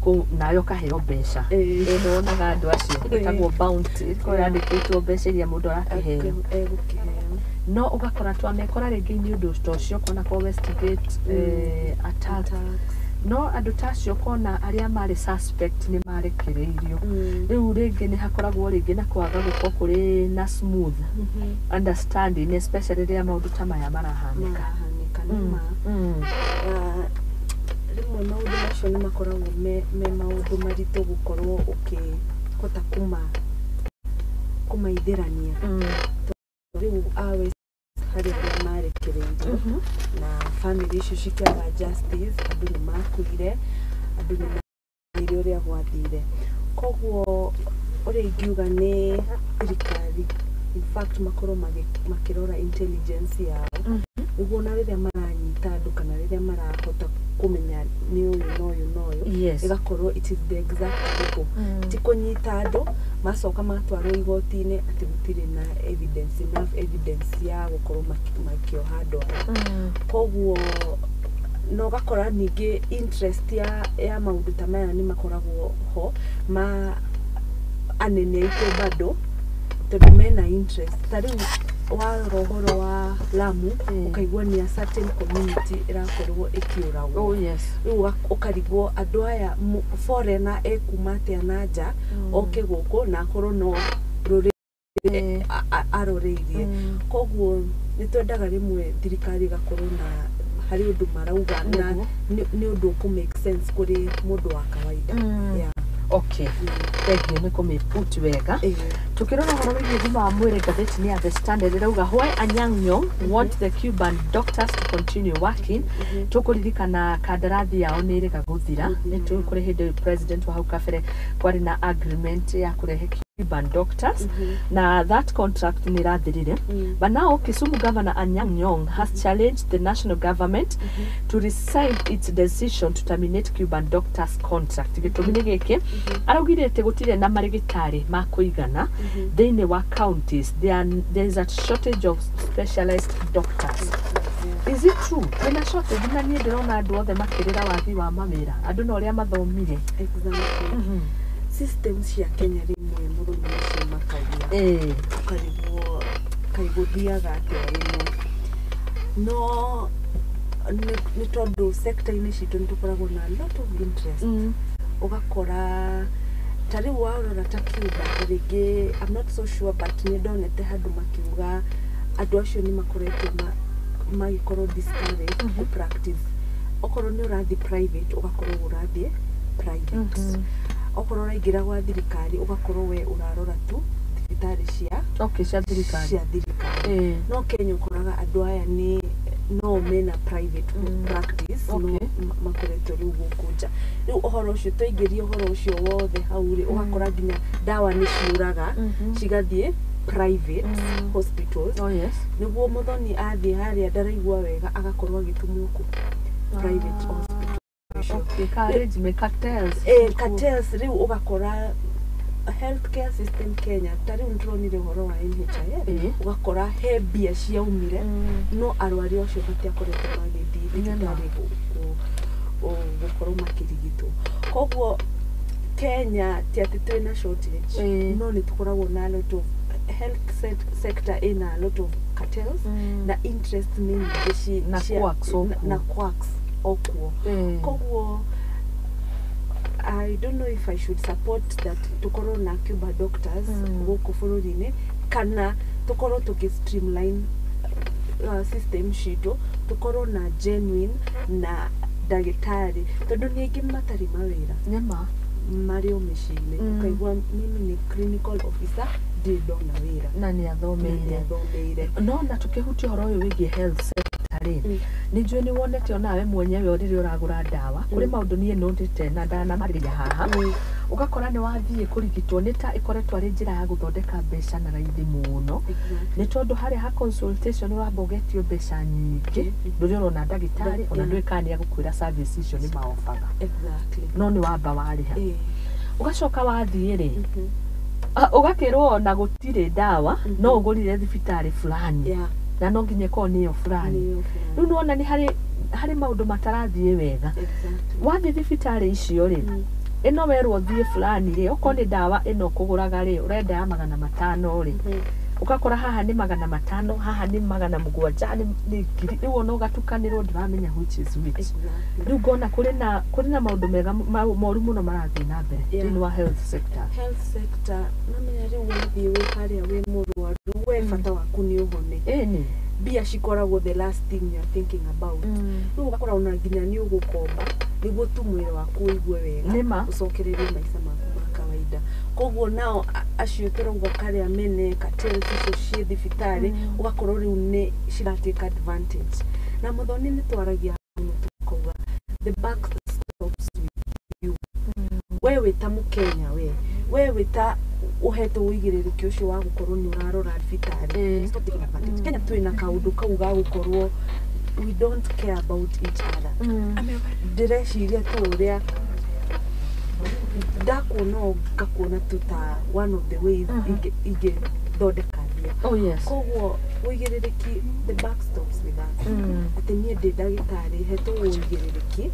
kũ nawe ũkaheo mbeca. Ĩ, nĩwonaga andũ acio ĩtagwo bounty, ĩkoragwo yandĩkĩtwo mbeca iria mũndũ arakĩheo. Egũkĩheo. No ũgakora twamekora rĩngĩ nĩ ũndũ ta ũcio kona kwa Westgate attack, no andũ ta acio kona arĩa marĩ suspect nĩ marekereirio. Rĩu rĩngĩ nĩ hakoragwo rĩngĩ na kwaga gũkorwo kũrĩ na smooth understanding, especially rĩrĩa maũndũ ta maya marahanĩka. Marahanĩka nĩ ma. Rĩmwe maũndũ macio macio nĩ makoragwo me maũndũ maritũ gũkorwo ũkĩhota kũmaithĩrania. Rĩu a West harĩ arĩa marekereirio na family icio cikĩaga justice, andũ nĩ makuire, andũ nĩ maire ũrĩa gwathire. Koguo ũrĩa ingiuga nĩ thirikari in fact makorwo makĩrora intelligence yao nĩguo ona rĩrĩa maranyita andũ kana rĩrĩa marahota kũmenya nĩ ũyũ na ũyũ na ũyũ, ĩgakorwo it is the exact people. Ti kũnyita andũ macoka matwarwo igoti-inĩ atĩ gũtirĩ na evidence, enough evidence ya gũkorwo makĩoha andũ aya. Koguo na ũgakora ningĩ interest ya maũndũ ta maya nĩ makoragwo ho ma anene aitũ bado tondũ mena interest. Ta rĩu warora ũhoro wa Lamu, ũkaigua nĩ a certain community ĩrakorwo ĩkĩũragwo. Rĩu ũkarigwo andũ aya foreigner ekuma atĩa na nja oke gũkũ na akorwo no rũrĩrĩ aroreirie. Koguo nĩ twendaga rĩmwe thirikari ĩgakorwo na harĩ ũndũ marauga na nĩ ũndũ ũkũ make sense kũrĩ mũndũ wa kawaida. Yeah. Okay, thank you nĩ kũmĩput wega. Tukirora ũhoro wĩgiĩ ũgima wa mwĩrĩ, ngathĩti-inĩ ya The Standard ĩrauga why Anyang' Nyong'o want the Cuban doctors to continue working. Tũkũririkana kandarathi yao nĩ ĩrĩga gũthira. Nĩ tũĩ kũrĩ hĩndĩ president wa hau kabere kwarĩ na agreement ya kũrehe Cuban doctors na that contract nĩ ĩrathirire. But now Kisumu Governor Anyang' Nyong'o has challenged the national government to rescind its decision to terminate Cuban doctors contract. Gĩtũmi nĩ gĩkĩ, araugire atĩ gũtirĩ na marĩgĩtarĩ ma kũigana thĩinĩ wa counties. There is a shortage of specialized doctors. Is it true kwĩna shortage? Na niĩ ndĩrona andũ othe makĩrĩra wagi wa mawĩra, andũ na ũrĩa mathomire. Exactly. Systems cia Kenya rĩmwe mũthoni nĩcio makagia, ũkarigwo kaĩ gũthiaga atĩa rĩmwe, no nĩ tondũ sector-inĩ citũ nĩ tũkoragwo na lot of interest. Ũgakora ta rĩu warora ta Cuba, ta rĩngĩ I'm not so sure, but nĩ ndonete handũ makiuga andũ acio nĩ makoretwo magĩkorwo discouraged mm practice. Okorwo nĩ ũrathiĩ private, ũgakorwo ũrathiĩ private, okorwo ũraingĩra gwa thirikari, ũgakorwo we ũrarora tu thibitarĩ cia Okay, cia thirikari. Cia thirikari. No Kenya ũkoraga andũ aya nĩ no mena private practice, no makoretwo rĩu gũkũ nja. Rĩu ũhoro ũcio twaingĩria ũhoro ũcio wothe hau rĩ, ũgakora nginya ndawa nĩ ciũraga cigathiĩ private hospitals. Oh yes. Nĩguo mũthoni athiĩ harĩa ndaraigua wega agakorwo agĩtũmwo kũ private hospital icio. Okay, ka arrangement, cartels. Cartels. Rĩu ũgakora healthcare system Kenya, ta rĩu nĩtũronire ũhoro wa NHIF, ũgakora he mbia ciaumire no arwaru acio matiakoretwo magĩthiĩ thibitarĩ gũkorwo makĩrigitwo. Koguo Kenya ti atĩ twĩna shortage, no nĩ tũkoragwo na a lot of health sector ĩna a lot of cartels na interest nĩ nyingĩ Na quacks okuo. Na quacks okuo. Koguo I don't know if I should support that tukorwo na Cuba doctors gũkũ bũrũri-inĩ kana tukorwo tũkĩ streamline system citũ, tukorwo na genuine na ndagĩtarĩ, tondũ nĩ aingĩ matarĩ mawĩra, Nĩma. marĩ o mĩciĩ-inĩ. Ũkaigua mimi nĩ clinical officer, ndirĩ ndona wĩra. Na nĩ Na athomeire. nĩ athomeire. No na tũkĩhutia ũhoro ũyũ wĩgiĩ health sector rĩ, nĩ njũĩ nĩ wonete onawe mwenyewe rĩrĩa ũragũra ndawa kũrĩ maũndũ niĩ nũndĩte na ndanamarĩria haha. Ũgakora nĩ wathiĩ kũrigitwo nĩ ta ĩkoretwo arĩ njĩra ya gũthondeka mbeca na raithi mũno, nĩ tondũ harĩa ha consultation ũramba ũgetio mbeca nyingĩ, ndũrĩ ũrona ndagĩtarĩ ona ndũĩ kana nĩ agũkwĩra service icio nĩ maobaga, no nĩ wamba warĩha. Ũgacoka wathiĩ rĩ, ũgakĩrwo ona gũtirĩ ndawa no ũgũrire thibitarĩ fulani na no nginya ĩkorwo nĩyo fulani. Nĩyo fulani. Rĩu nĩwona nĩ harĩ maũndũ matarathiĩ wega. Wathiĩ thibitarĩ icio rĩ, ĩno werwo thiĩ fulani rĩ, okorwo nĩ ndawa ĩno kũgũraga rĩ, ũrenda ya 500 rĩ, ũgakora haha nĩ 500, haha nĩ 700, nĩ ngiri. Rĩu ona ũgatukanĩrwo, ndũramenya which is which. Rĩu ngona kũrĩ na maũndũ mega moru mũno marathiĩ na mbere thĩinĩ wa health sector. Health sector, namenya rĩu wathiĩ wĩ harĩa wĩ mũrwaru, we bata waku nĩ ũhone. Ĩni. Mbia cikoragwo the last thing you are thinking about. Rĩu ũgakora ona nginya nĩ ũgũkomba. Nĩguo tu mwĩrĩ waku ũigue wega, Nĩma. ũcokererie maica maku ma kawaida. Koguo nao acio tũrauga karĩa mene cartels icio ciĩ thibitarĩ, ũgakorwo rĩu nĩ ciratake advantage. Na Mũthoni, nĩ twaragia mũno tũkauga the buck stops with you. We wĩ ta mũkenya, we wĩ ta ũhetwo ũigĩrĩrĩki ũcio wa gũkorwo nĩ ũrarora thibitarĩ. Stop taking advantage. Kenya twĩna kaũndũ kau ga gũkorwo we don't care about each other. Ndĩreciria tu ũrĩa ndakuona ũũ, ngakuona tu ta one of the ways ingĩthondeka mbia. Oh yes. Koguo ũigĩrĩrĩki, the buck stops with us. Atĩ niĩ ndĩ ndagĩtarĩ hetwo ũigĩrĩrĩki,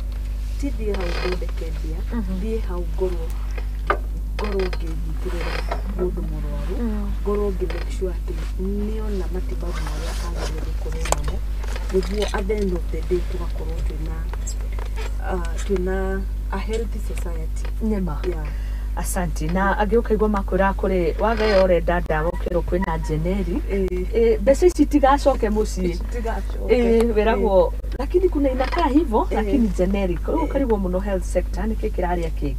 ti thiĩ hau thondeke mbia, thiĩ hau ngorwo ngĩnyitĩrĩra mũndũ mũrwaru, ngorwo ngĩ make sure atĩ nĩona matibabu marĩa agĩrĩire gũkorwo namo, nĩguo at the end of the day tũgakorwo twĩna a healthy society. Nĩma. Yeah. Asanti. Na angĩ ũkaigua makwĩra kũrĩ wageo ũrenda ndawa ũkerwo kwĩna generic. Mbeca ici itigacoke mũciĩ. Itigacoke. Wĩragwo lakini kuna inakaa hivyo, lakini generic. Rĩu ũkarigwo mũno, health sector nĩkĩ kĩrarĩa kĩngĩ.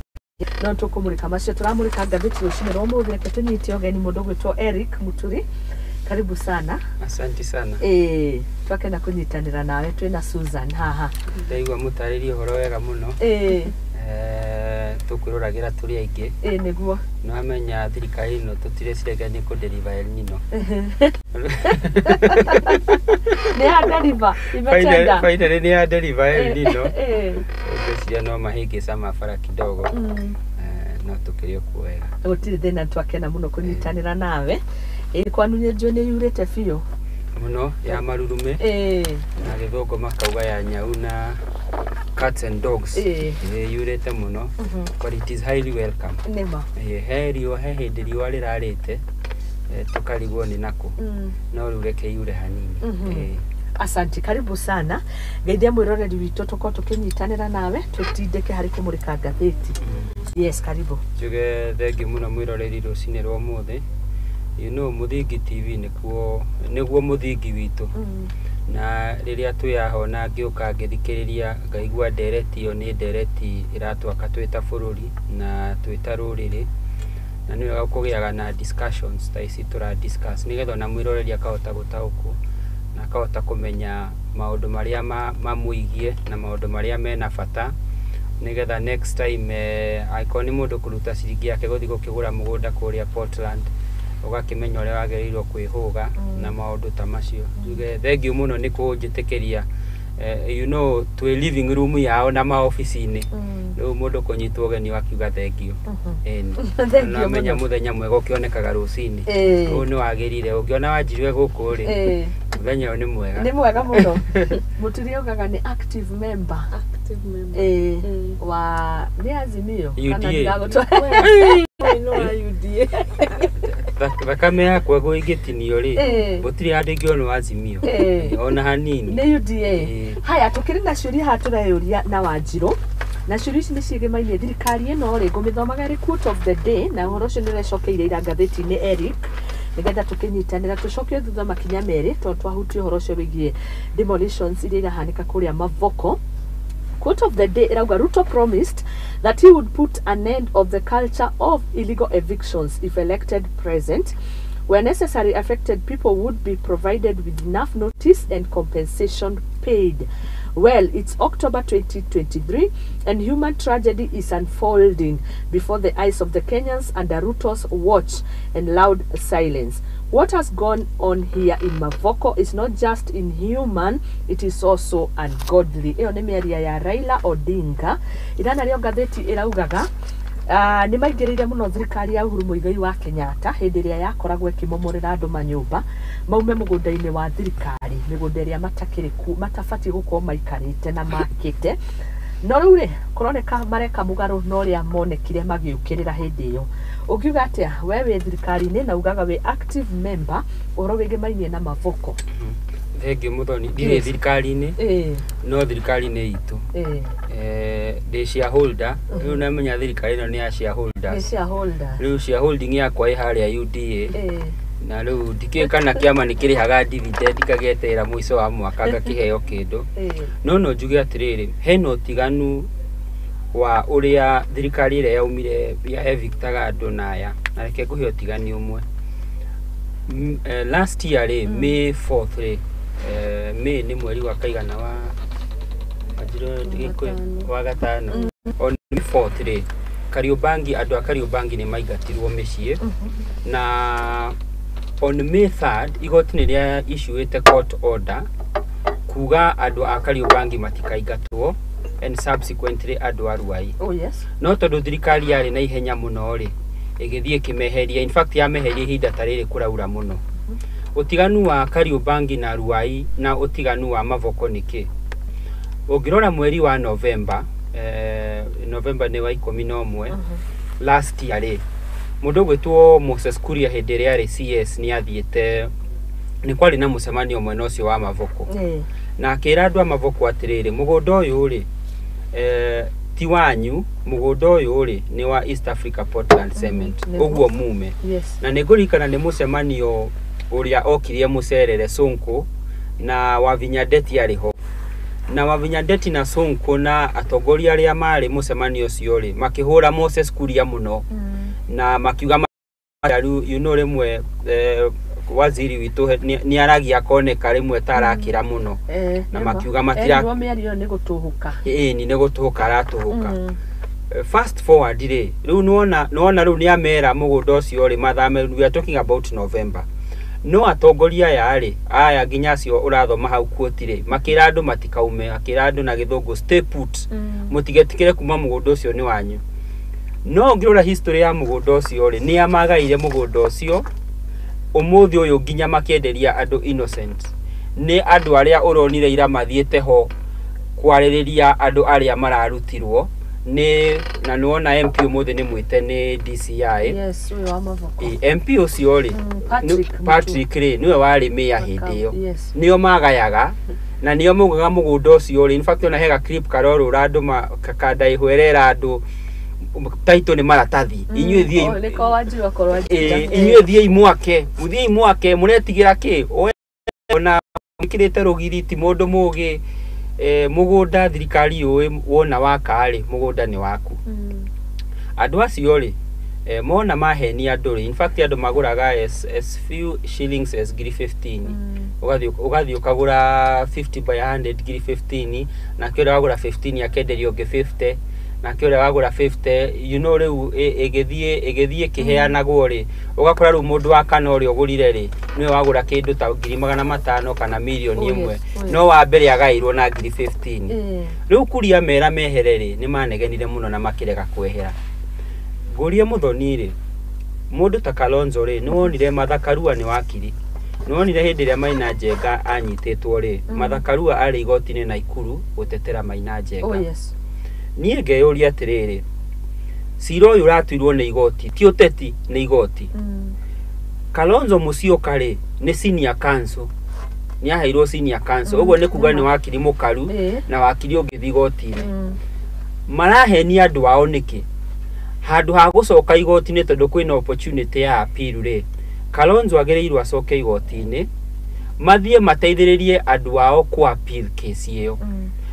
No tũkũmũrĩka macio, tũramũrĩka ngathĩti rũcinĩ rwa ũmũthĩ. Reke tũnyite ũgeni mũndũ ũgwĩtwo Eric Muturi, karibu sana. Asante sana. Twakena kũnyitanĩra nawe, twĩna Susan haha. Ndaigua mũtarĩrie ũhoro wega mũno. Tũkwĩroragĩra tũrĩ aingĩ. Nĩguo. Nĩwamenya thirikari ĩno tũtireciragia nĩ kũ-deliver El Nino. Nĩ ya deliver, imetenda. Finally nĩ ya deliver El Nino. Ngwĩciria no mahĩngĩca ma bara kidogo. No tũkĩrĩ o kuo wega. Gũtirĩ thĩna, twakena mũno kũnyitanĩra nawe. Kwanu nĩ njũĩ nĩ yurĩte biũ. Mũno ya marurume. Na gĩthũngũ makauga ya nyau na cats and dogs. Yurĩte mũno. But it is highly welcome. Nĩma. He riũa, he hĩndĩ riũa rĩrarĩte, tũkarigwo nĩ nakũ. No rĩu reke yure hanini. Asante, karibu sana. Ngeithia mwĩroreri witũ, tũkorwo tũkĩnyitanĩra nawe tũtindĩke harĩ kũmũrĩka ngathĩti. Yes, karibu. Njuge thengiũ mũno mwĩroreri rũcinĩ rwa ũmũthĩ. Mũthingi TV nĩkuo nĩguo mũthingi witũ. Na rĩrĩa twĩ haha ona ngĩũka ngĩthikĩrĩria ngaigua ndereti ĩyo nĩ ndereti ĩratwaka twĩ ta bũrũri na twĩ ta rũrĩrĩ, na nĩ wega kũgĩaga na discussions ta ici tũra discuss, nĩgetha ona mwĩroreri akahota gũtaũkwo na akahota kũmenya maũndũ marĩa mamwĩgiĩ na maũndũ marĩa mena bata, nĩgetha next time, angĩkorwo nĩ mũndũ kũruta ciringi yake gũthiĩ gũkĩgũra mũgũnda kũrĩa Portland, ũgakĩmenya ũrĩa wagĩrĩirwo kwĩhũga na maũndũ ta macio. Njuge thengiũ mũno nĩ kũnjĩtĩkĩria. Twĩ living room yao na maobici-inĩ, rĩu mũndũ kũnyitwo ũgeni wakiuga thengiũ. Ĩni. Thengiũ Namenya mũno. Mũthenya mwega ũkĩonekaga rũcinĩ. Ũyũ nĩ wagĩrire ũngĩona wanjirwe gũkũ rĩ, mũthenya ũyũ nĩ mwega. Nĩ mwega mũno. Mũturi augaga nĩ active member. Active member. Wa nĩ Azimio UDA. kana ndigagũtwa- No wa UDA. Thakame yakwa gũ ingĩtinio rĩ, gũtirĩ handũ ingĩonwo Azimio. Ona hanini. Nĩ UDA. Haya, tũkĩrĩ na ciũria haha tũreyũria na Wanjirũ, na ciũria ici nĩ ciĩgĩmainie thirikari ĩno rĩ, ngũmĩthomaga ĩrĩ quote of the day, na ũhoro ũcio nĩ ũrecokeire ira ngathĩti-inĩ, Eric, nĩgetha tũkĩnyitanĩra tũcoke thutha makinya merĩ, tondũ twahutia ũhoro ũcio wĩgiĩ demolitions iria irahanĩka kũrĩa Mavoko. Quote of the day irauga, "Ruto promised that he would put an end of the culture of illegal evictions if elected president. Where necessary, affected people would be provided with enough notice and compensation paid. Well, it's October 2023 and human tragedy is unfolding before the eyes of the Kenyans under Ruto's watch and loud silence. What has gone on here in Mavoko is not just inhuman, it is also ungodly." Ĩyo nĩ mĩario ya Raila Odinga. Ira narĩo ngathĩti ĩraugaga nĩ maingĩrĩire mũno thirikari ya Uhuru Muigai wa Kenyatta hĩndĩ ĩrĩa yakoragwo ĩkĩmomorera andũ manyũmba maume mũgũnda-inĩ wa thirikari, mĩgũnda ĩrĩa matakĩrĩ matabatiĩ gũkorwo maikarĩte na makĩte. No rĩu rĩ, kũroneka mareka mũgarũ na ũrĩa monekire magĩũkĩrĩra hĩndĩ ĩyo. Ũngiuga atĩa we wĩ thirikari-inĩ na ugaga wĩ active member ũhoro wĩgĩmainie na Mavoko? Thengiũ Mũthoni, ndirĩ thirikari-inĩ, no thirikari nĩ itũ. Ndĩ shareholder rĩu, namenya thirikari ĩno nĩ ya Nĩ shareholders. Shareholder. Rĩu shareholding yakwa ĩ harĩa UDA. Na rĩu ndikĩũĩ kana kĩama nĩ kĩrĩhaga dividend ngagĩeterera mũico wa mwaka ngakĩheo kĩndũ. No njuge atĩrĩrĩ, hena ũtiganu Wa ũrĩa thirikari ĩrĩa yaumire ya evictaga andũ na aya, na reke ngũhe ũtigani ũmwe. Last year rĩ, May 4th rĩ, May nĩ mweri wa kaigana wa wanjirwo Gĩkũyũ, wa gatano. On May 4th rĩ, Kariobangi, andũ a Kariobangi nĩ maingatirwo mĩciĩ, na on May 3rd igoti nĩ rĩa issuĩte court order kuga andũ a Kariobangi matikaingatwo and subsequently andũ a Ruai. Oh yes. No tondũ thirikari yarĩ na ihenya mũno rĩ, ĩgĩthiĩ ĩkĩmeheria. In fact, yameheria ihinda ta rĩrĩ kũraura mũno. Ũtiganu wa Kariobangi na Ruai na ũtiganu wa Mavoko nĩ kĩ? Ũngĩrora mweri wa November, November nĩ wa 11 last year rĩ, mũndũ ũgwĩtwo Moses Kuria hĩndĩ ĩrĩa arĩ CS nĩ athiĩte, nĩ kwarĩ na mũcemanio mwena ũcio wa Mavoko, na akĩra andũ a Mavoko atĩrĩrĩ, mũgũnda ũyũ rĩ, ti wanyu, mũgũnda ũyũ rĩ nĩ wa East Africa Portland Cement, ũguo mume. Na nĩ ngũririkana nĩ mũcemanio ũrĩa okirie mũcerere Sonko na Wavinya Ndeti arĩ ho, na Wavinya Ndeti na Sonko na atongoria arĩa marĩ mũcemanio ũcio rĩ, makĩhũra Moses Kuria mũno na makiuga rĩu, rĩmwe waziri witũ nĩ aragia akoneka rĩmwe ta arakĩra mũno, na makiuga matira Erirwo mĩario nĩ gũtũhũka. Ĩni nĩ gũtũhũka aratũhũka. Fast forward rĩ, rĩu nĩwona rĩu nĩ amera mũgũnda ũcio rĩ mathame. We are talking about November. No atongoria aya rĩ, aya nginya acio ũrathoma hau quote rĩ, makĩra andũ matikaume, akĩra andũ na gĩthũngũ, "Stay put, mũtigetikĩre kuma, mũgũnda ũcio nĩ wanyu." No ũngĩrora history ya mũgũnda ũcio rĩ, nĩ amagaire mũgũnda ũcio ũmũthĩ ũyũ nginya makĩenderia andũ innocent. Nĩ andũ arĩa ũronire ira mathiĩte ho kwarĩrĩria andũ arĩa mararutirwo nĩ, na nĩwona MP ũmũthĩ nĩ mwĩte nĩ DCI. Yes, ũyũ wa Mavoko. MP ũcio rĩ, Patrick. Patrick rĩ, nĩwe warĩ mayor hĩndĩ ĩyo. Nĩo magayaga na nĩo maugaga mũgũnda ũcio rĩ. In fact, ona hega clip karorũra andũ kandaihwerera andũ taito nĩ maratathi, inyuĩ thiĩi. Oh, nĩko wanjiru akorwo anjĩra. Inyuĩ thiĩi mwake, mũthiĩi mwake, mũretigĩra kĩ? Ona ĩkĩrĩte rũgiri ti mũndũ mũgĩ. Mũgũnda thirikari yũĩ wona waka rĩ, mũgũnda nĩ waku. Andũ acio rĩ, mona mahenia andũ rĩ, in fact andũ magũraga as few shillings as ngiri 15. Ũgathiĩ ũkagũra 50 by 100 ngiri 15, nake ũrĩa wagũra 15 akenderio ũngĩ 50, nake ũrĩa wagũra 50, rĩu ĩgĩthiĩ ĩkĩheanagwo rĩ, ũgakora rĩu mũndũ wa kana ũrĩa ũgũrire rĩ, nĩwe wagũra kĩndũ ta 500,000 kana mirioni 1. No wa mbere agaĩirwo na ngiri 15. Rĩu Kuria mera mehere rĩ, nĩ manegenire mũno na makĩrega kwehera. Ngũrie Mũthoni rĩ, mũndũ ta Kalonzo rĩ, nĩ wonire Martha Karua nĩ wakiri, nĩ wonire hĩndĩ ĩrĩa Maina Njenga anyitĩtwo rĩ, Martha Karua arĩ igoti-inĩ Naikuru gũtetera Maina Njenga. Niĩ ngeyũria atĩrĩrĩ, cira ũyũ ũratuirwo nĩ igoti, ti ũteti, nĩ igoti. Kalonzo Musyoka rĩ, nĩ senior counsel, nĩ aheirwo senior counsel, ũguo nĩ kuga nĩ wakiri mũkaru na wakiri ũngĩthiĩ igoti-inĩ. Marahenia andũ ao nĩkĩ handũ ha gũcoka igoti-inĩ? Tondũ kwĩna opportunity ya appeal rĩ, Kalonzo agĩrĩirwo acoke igoti-inĩ, mathiĩ mateithĩrĩrie andũ ao ku appeal case ĩyo,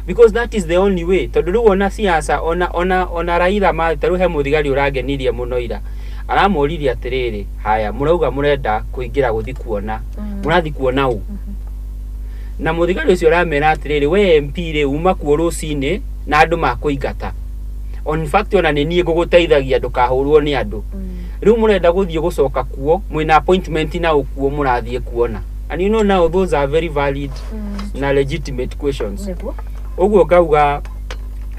because that is the only way. Tondũ rĩu ona siasa, ona Raila ma ta rĩu he mũthigari ũrangenirie mũno ira, aramũririe atĩrĩrĩ, haya, mũrauga mũrenda kũingĩra gũthi kuona, mũrathi kuona ũ? Na mũthigari ũcio aramera atĩrĩrĩ, we MP rĩ, uma kuo rũcinĩ na andũ makũingata. On fact, ona nĩ niĩ ngũgũteithagia ndũkahũrwo nĩ andũ. Rĩu mũrenda gũthiĩ gũcoka kuo mwĩna appointment na ũkuo mũrathiĩ kuona? And you know now those are very valid na legitimate questions. Ũguo ngauga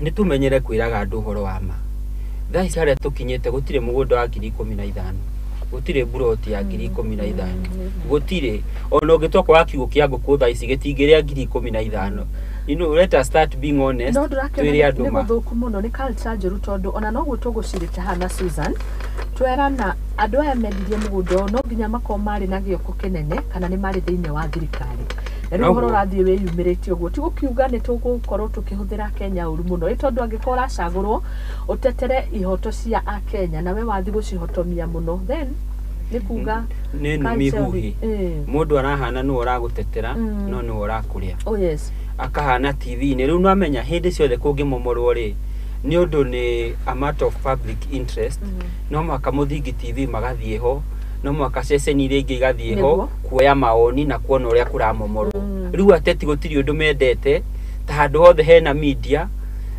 nĩ tũmenyere kwĩraga andũ ũhoro wa ma. Thaa ici harĩa tũkinyĩte, gũtirĩ mũgũnda wa 15,000, gũtirĩ mburoti ya 15,000, gũtirĩ. Ona ũngĩtua kwaga kiugũ kĩa ngũkũ thaa ici gĩtingĩrĩa 15,000. Let us start being honest. No ndũrakĩona twĩre nĩ andũ ma. Gũthũku mũno, nĩ culture njũru, tondũ ona noguo tũgũcirĩte haha na Susan twerana andũ aya mendirie mũgũnda ũyũ no nginya makorwo marĩ na gĩoko kĩnene kana nĩ marĩ thĩinĩ wa thirikari. Na rĩu ũhoro Noguo. ũrathiĩ wĩyumĩrĩtie ũguo, ti gũkiuga nĩ tũgũkorwo tũkĩhũthĩra Kenya ũru mũno, ĩ tondũ angĩkorwo ũracagũrwo ũtetere ihoto cia akenya nawe wathiĩ gũcihotomia mũno, then nĩ kuga nĩ nũmi culture huhi. Mũndũ arahana nĩwe ũragũtetera, no nĩwe ũrakũrĩa. Akahana TV-inĩ. Rĩu nĩwamenya hĩndĩ ciothe kũngĩmomorwo rĩ, Nĩ ũndũ nĩ a matter of public interest. No mũhaka Mũthingi TV magathiĩ ho, no mũhaka ceceni iria ingĩ igathiĩ ho kuoya maoni na kuona ũrĩa kũramomorwo. Rĩu ateti gũtirĩ ũndũ mendete ta handũ hothe hena media,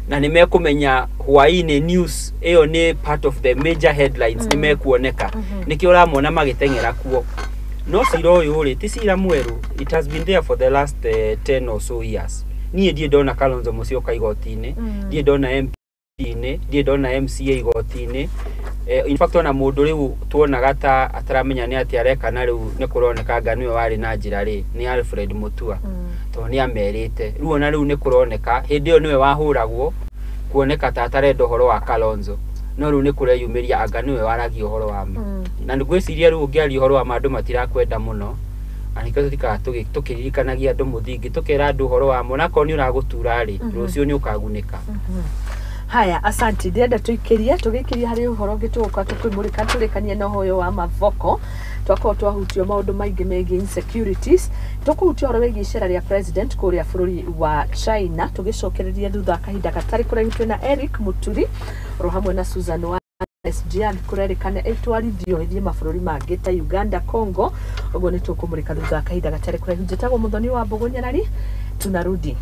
na nĩ mekũmenya hwaĩ-inĩ news ĩyo nĩ part of the major headlines, nĩ mekuoneka. Nĩkĩo ũramona magĩteng'era kuo. No cira ũyũ rĩ, ti cira mwerũ. It has been there for the last 10 or so years. Niĩ ndirĩ ndona Kalonzo Musyoka igoti-inĩ, ndirĩ ndona MP-inĩ, ndirĩ ndona MCA igoti-inĩ. In fact, ona mũndũ rĩu tuonaga ta ataramenya nĩ atĩa areka, na rĩu nĩ kũroneka anga nĩwe warĩ na njĩra rĩ, nĩ Alfred Mutua, tondũ nĩ amerite. Rĩu ona rĩu nĩ kũroneka hĩndĩ ĩyo nĩwe wahũragwo kuoneka ta atarenda ũhoro wa Kalonzo, no rĩu nĩ kũreyumĩria anga nĩwe waragia ũhoro wa ma. Na ngwĩciria rĩu ũngĩaria ũhoro wa ma, andũ matirakwenda mũno, na nĩkĩo tũtikaga tũkĩririkanagia andũ mũthingi, tũkera andũ ũhoro wa ma, onakorwo nĩ ũragũtura rĩ, rũciũ nĩ ũkagunĩka. Haya, asanti. Ndĩrenda tũikĩrie, tũgĩikĩrie harĩ ũhoro ũngĩ tũgũkorwo tũkĩmũrĩka, tũrĩkanie na ũhoro wa mavoko. Twakorwo twahutio maũndũ maingĩ megiĩ insecurities, tũkũhutia ũhoro wĩgiĩ icera rĩa president kũrĩa bũrũri wa China, tũgĩcokereria thutha wa kahinda gatarĩ kũraihu. Twĩna Eric Muturi oro hamwe na Susan wa SGR kũrerĩkana ĩtwarithio ĩthiĩ mabũrũri mangĩ ta Uganda, Congo. Ũguo nĩ tũkũmũrĩka thutha wa kahinda gatarĩ kũraihu. Njĩtagwo Mũthoni wa Mbũgũ Nyarari, tunarudi.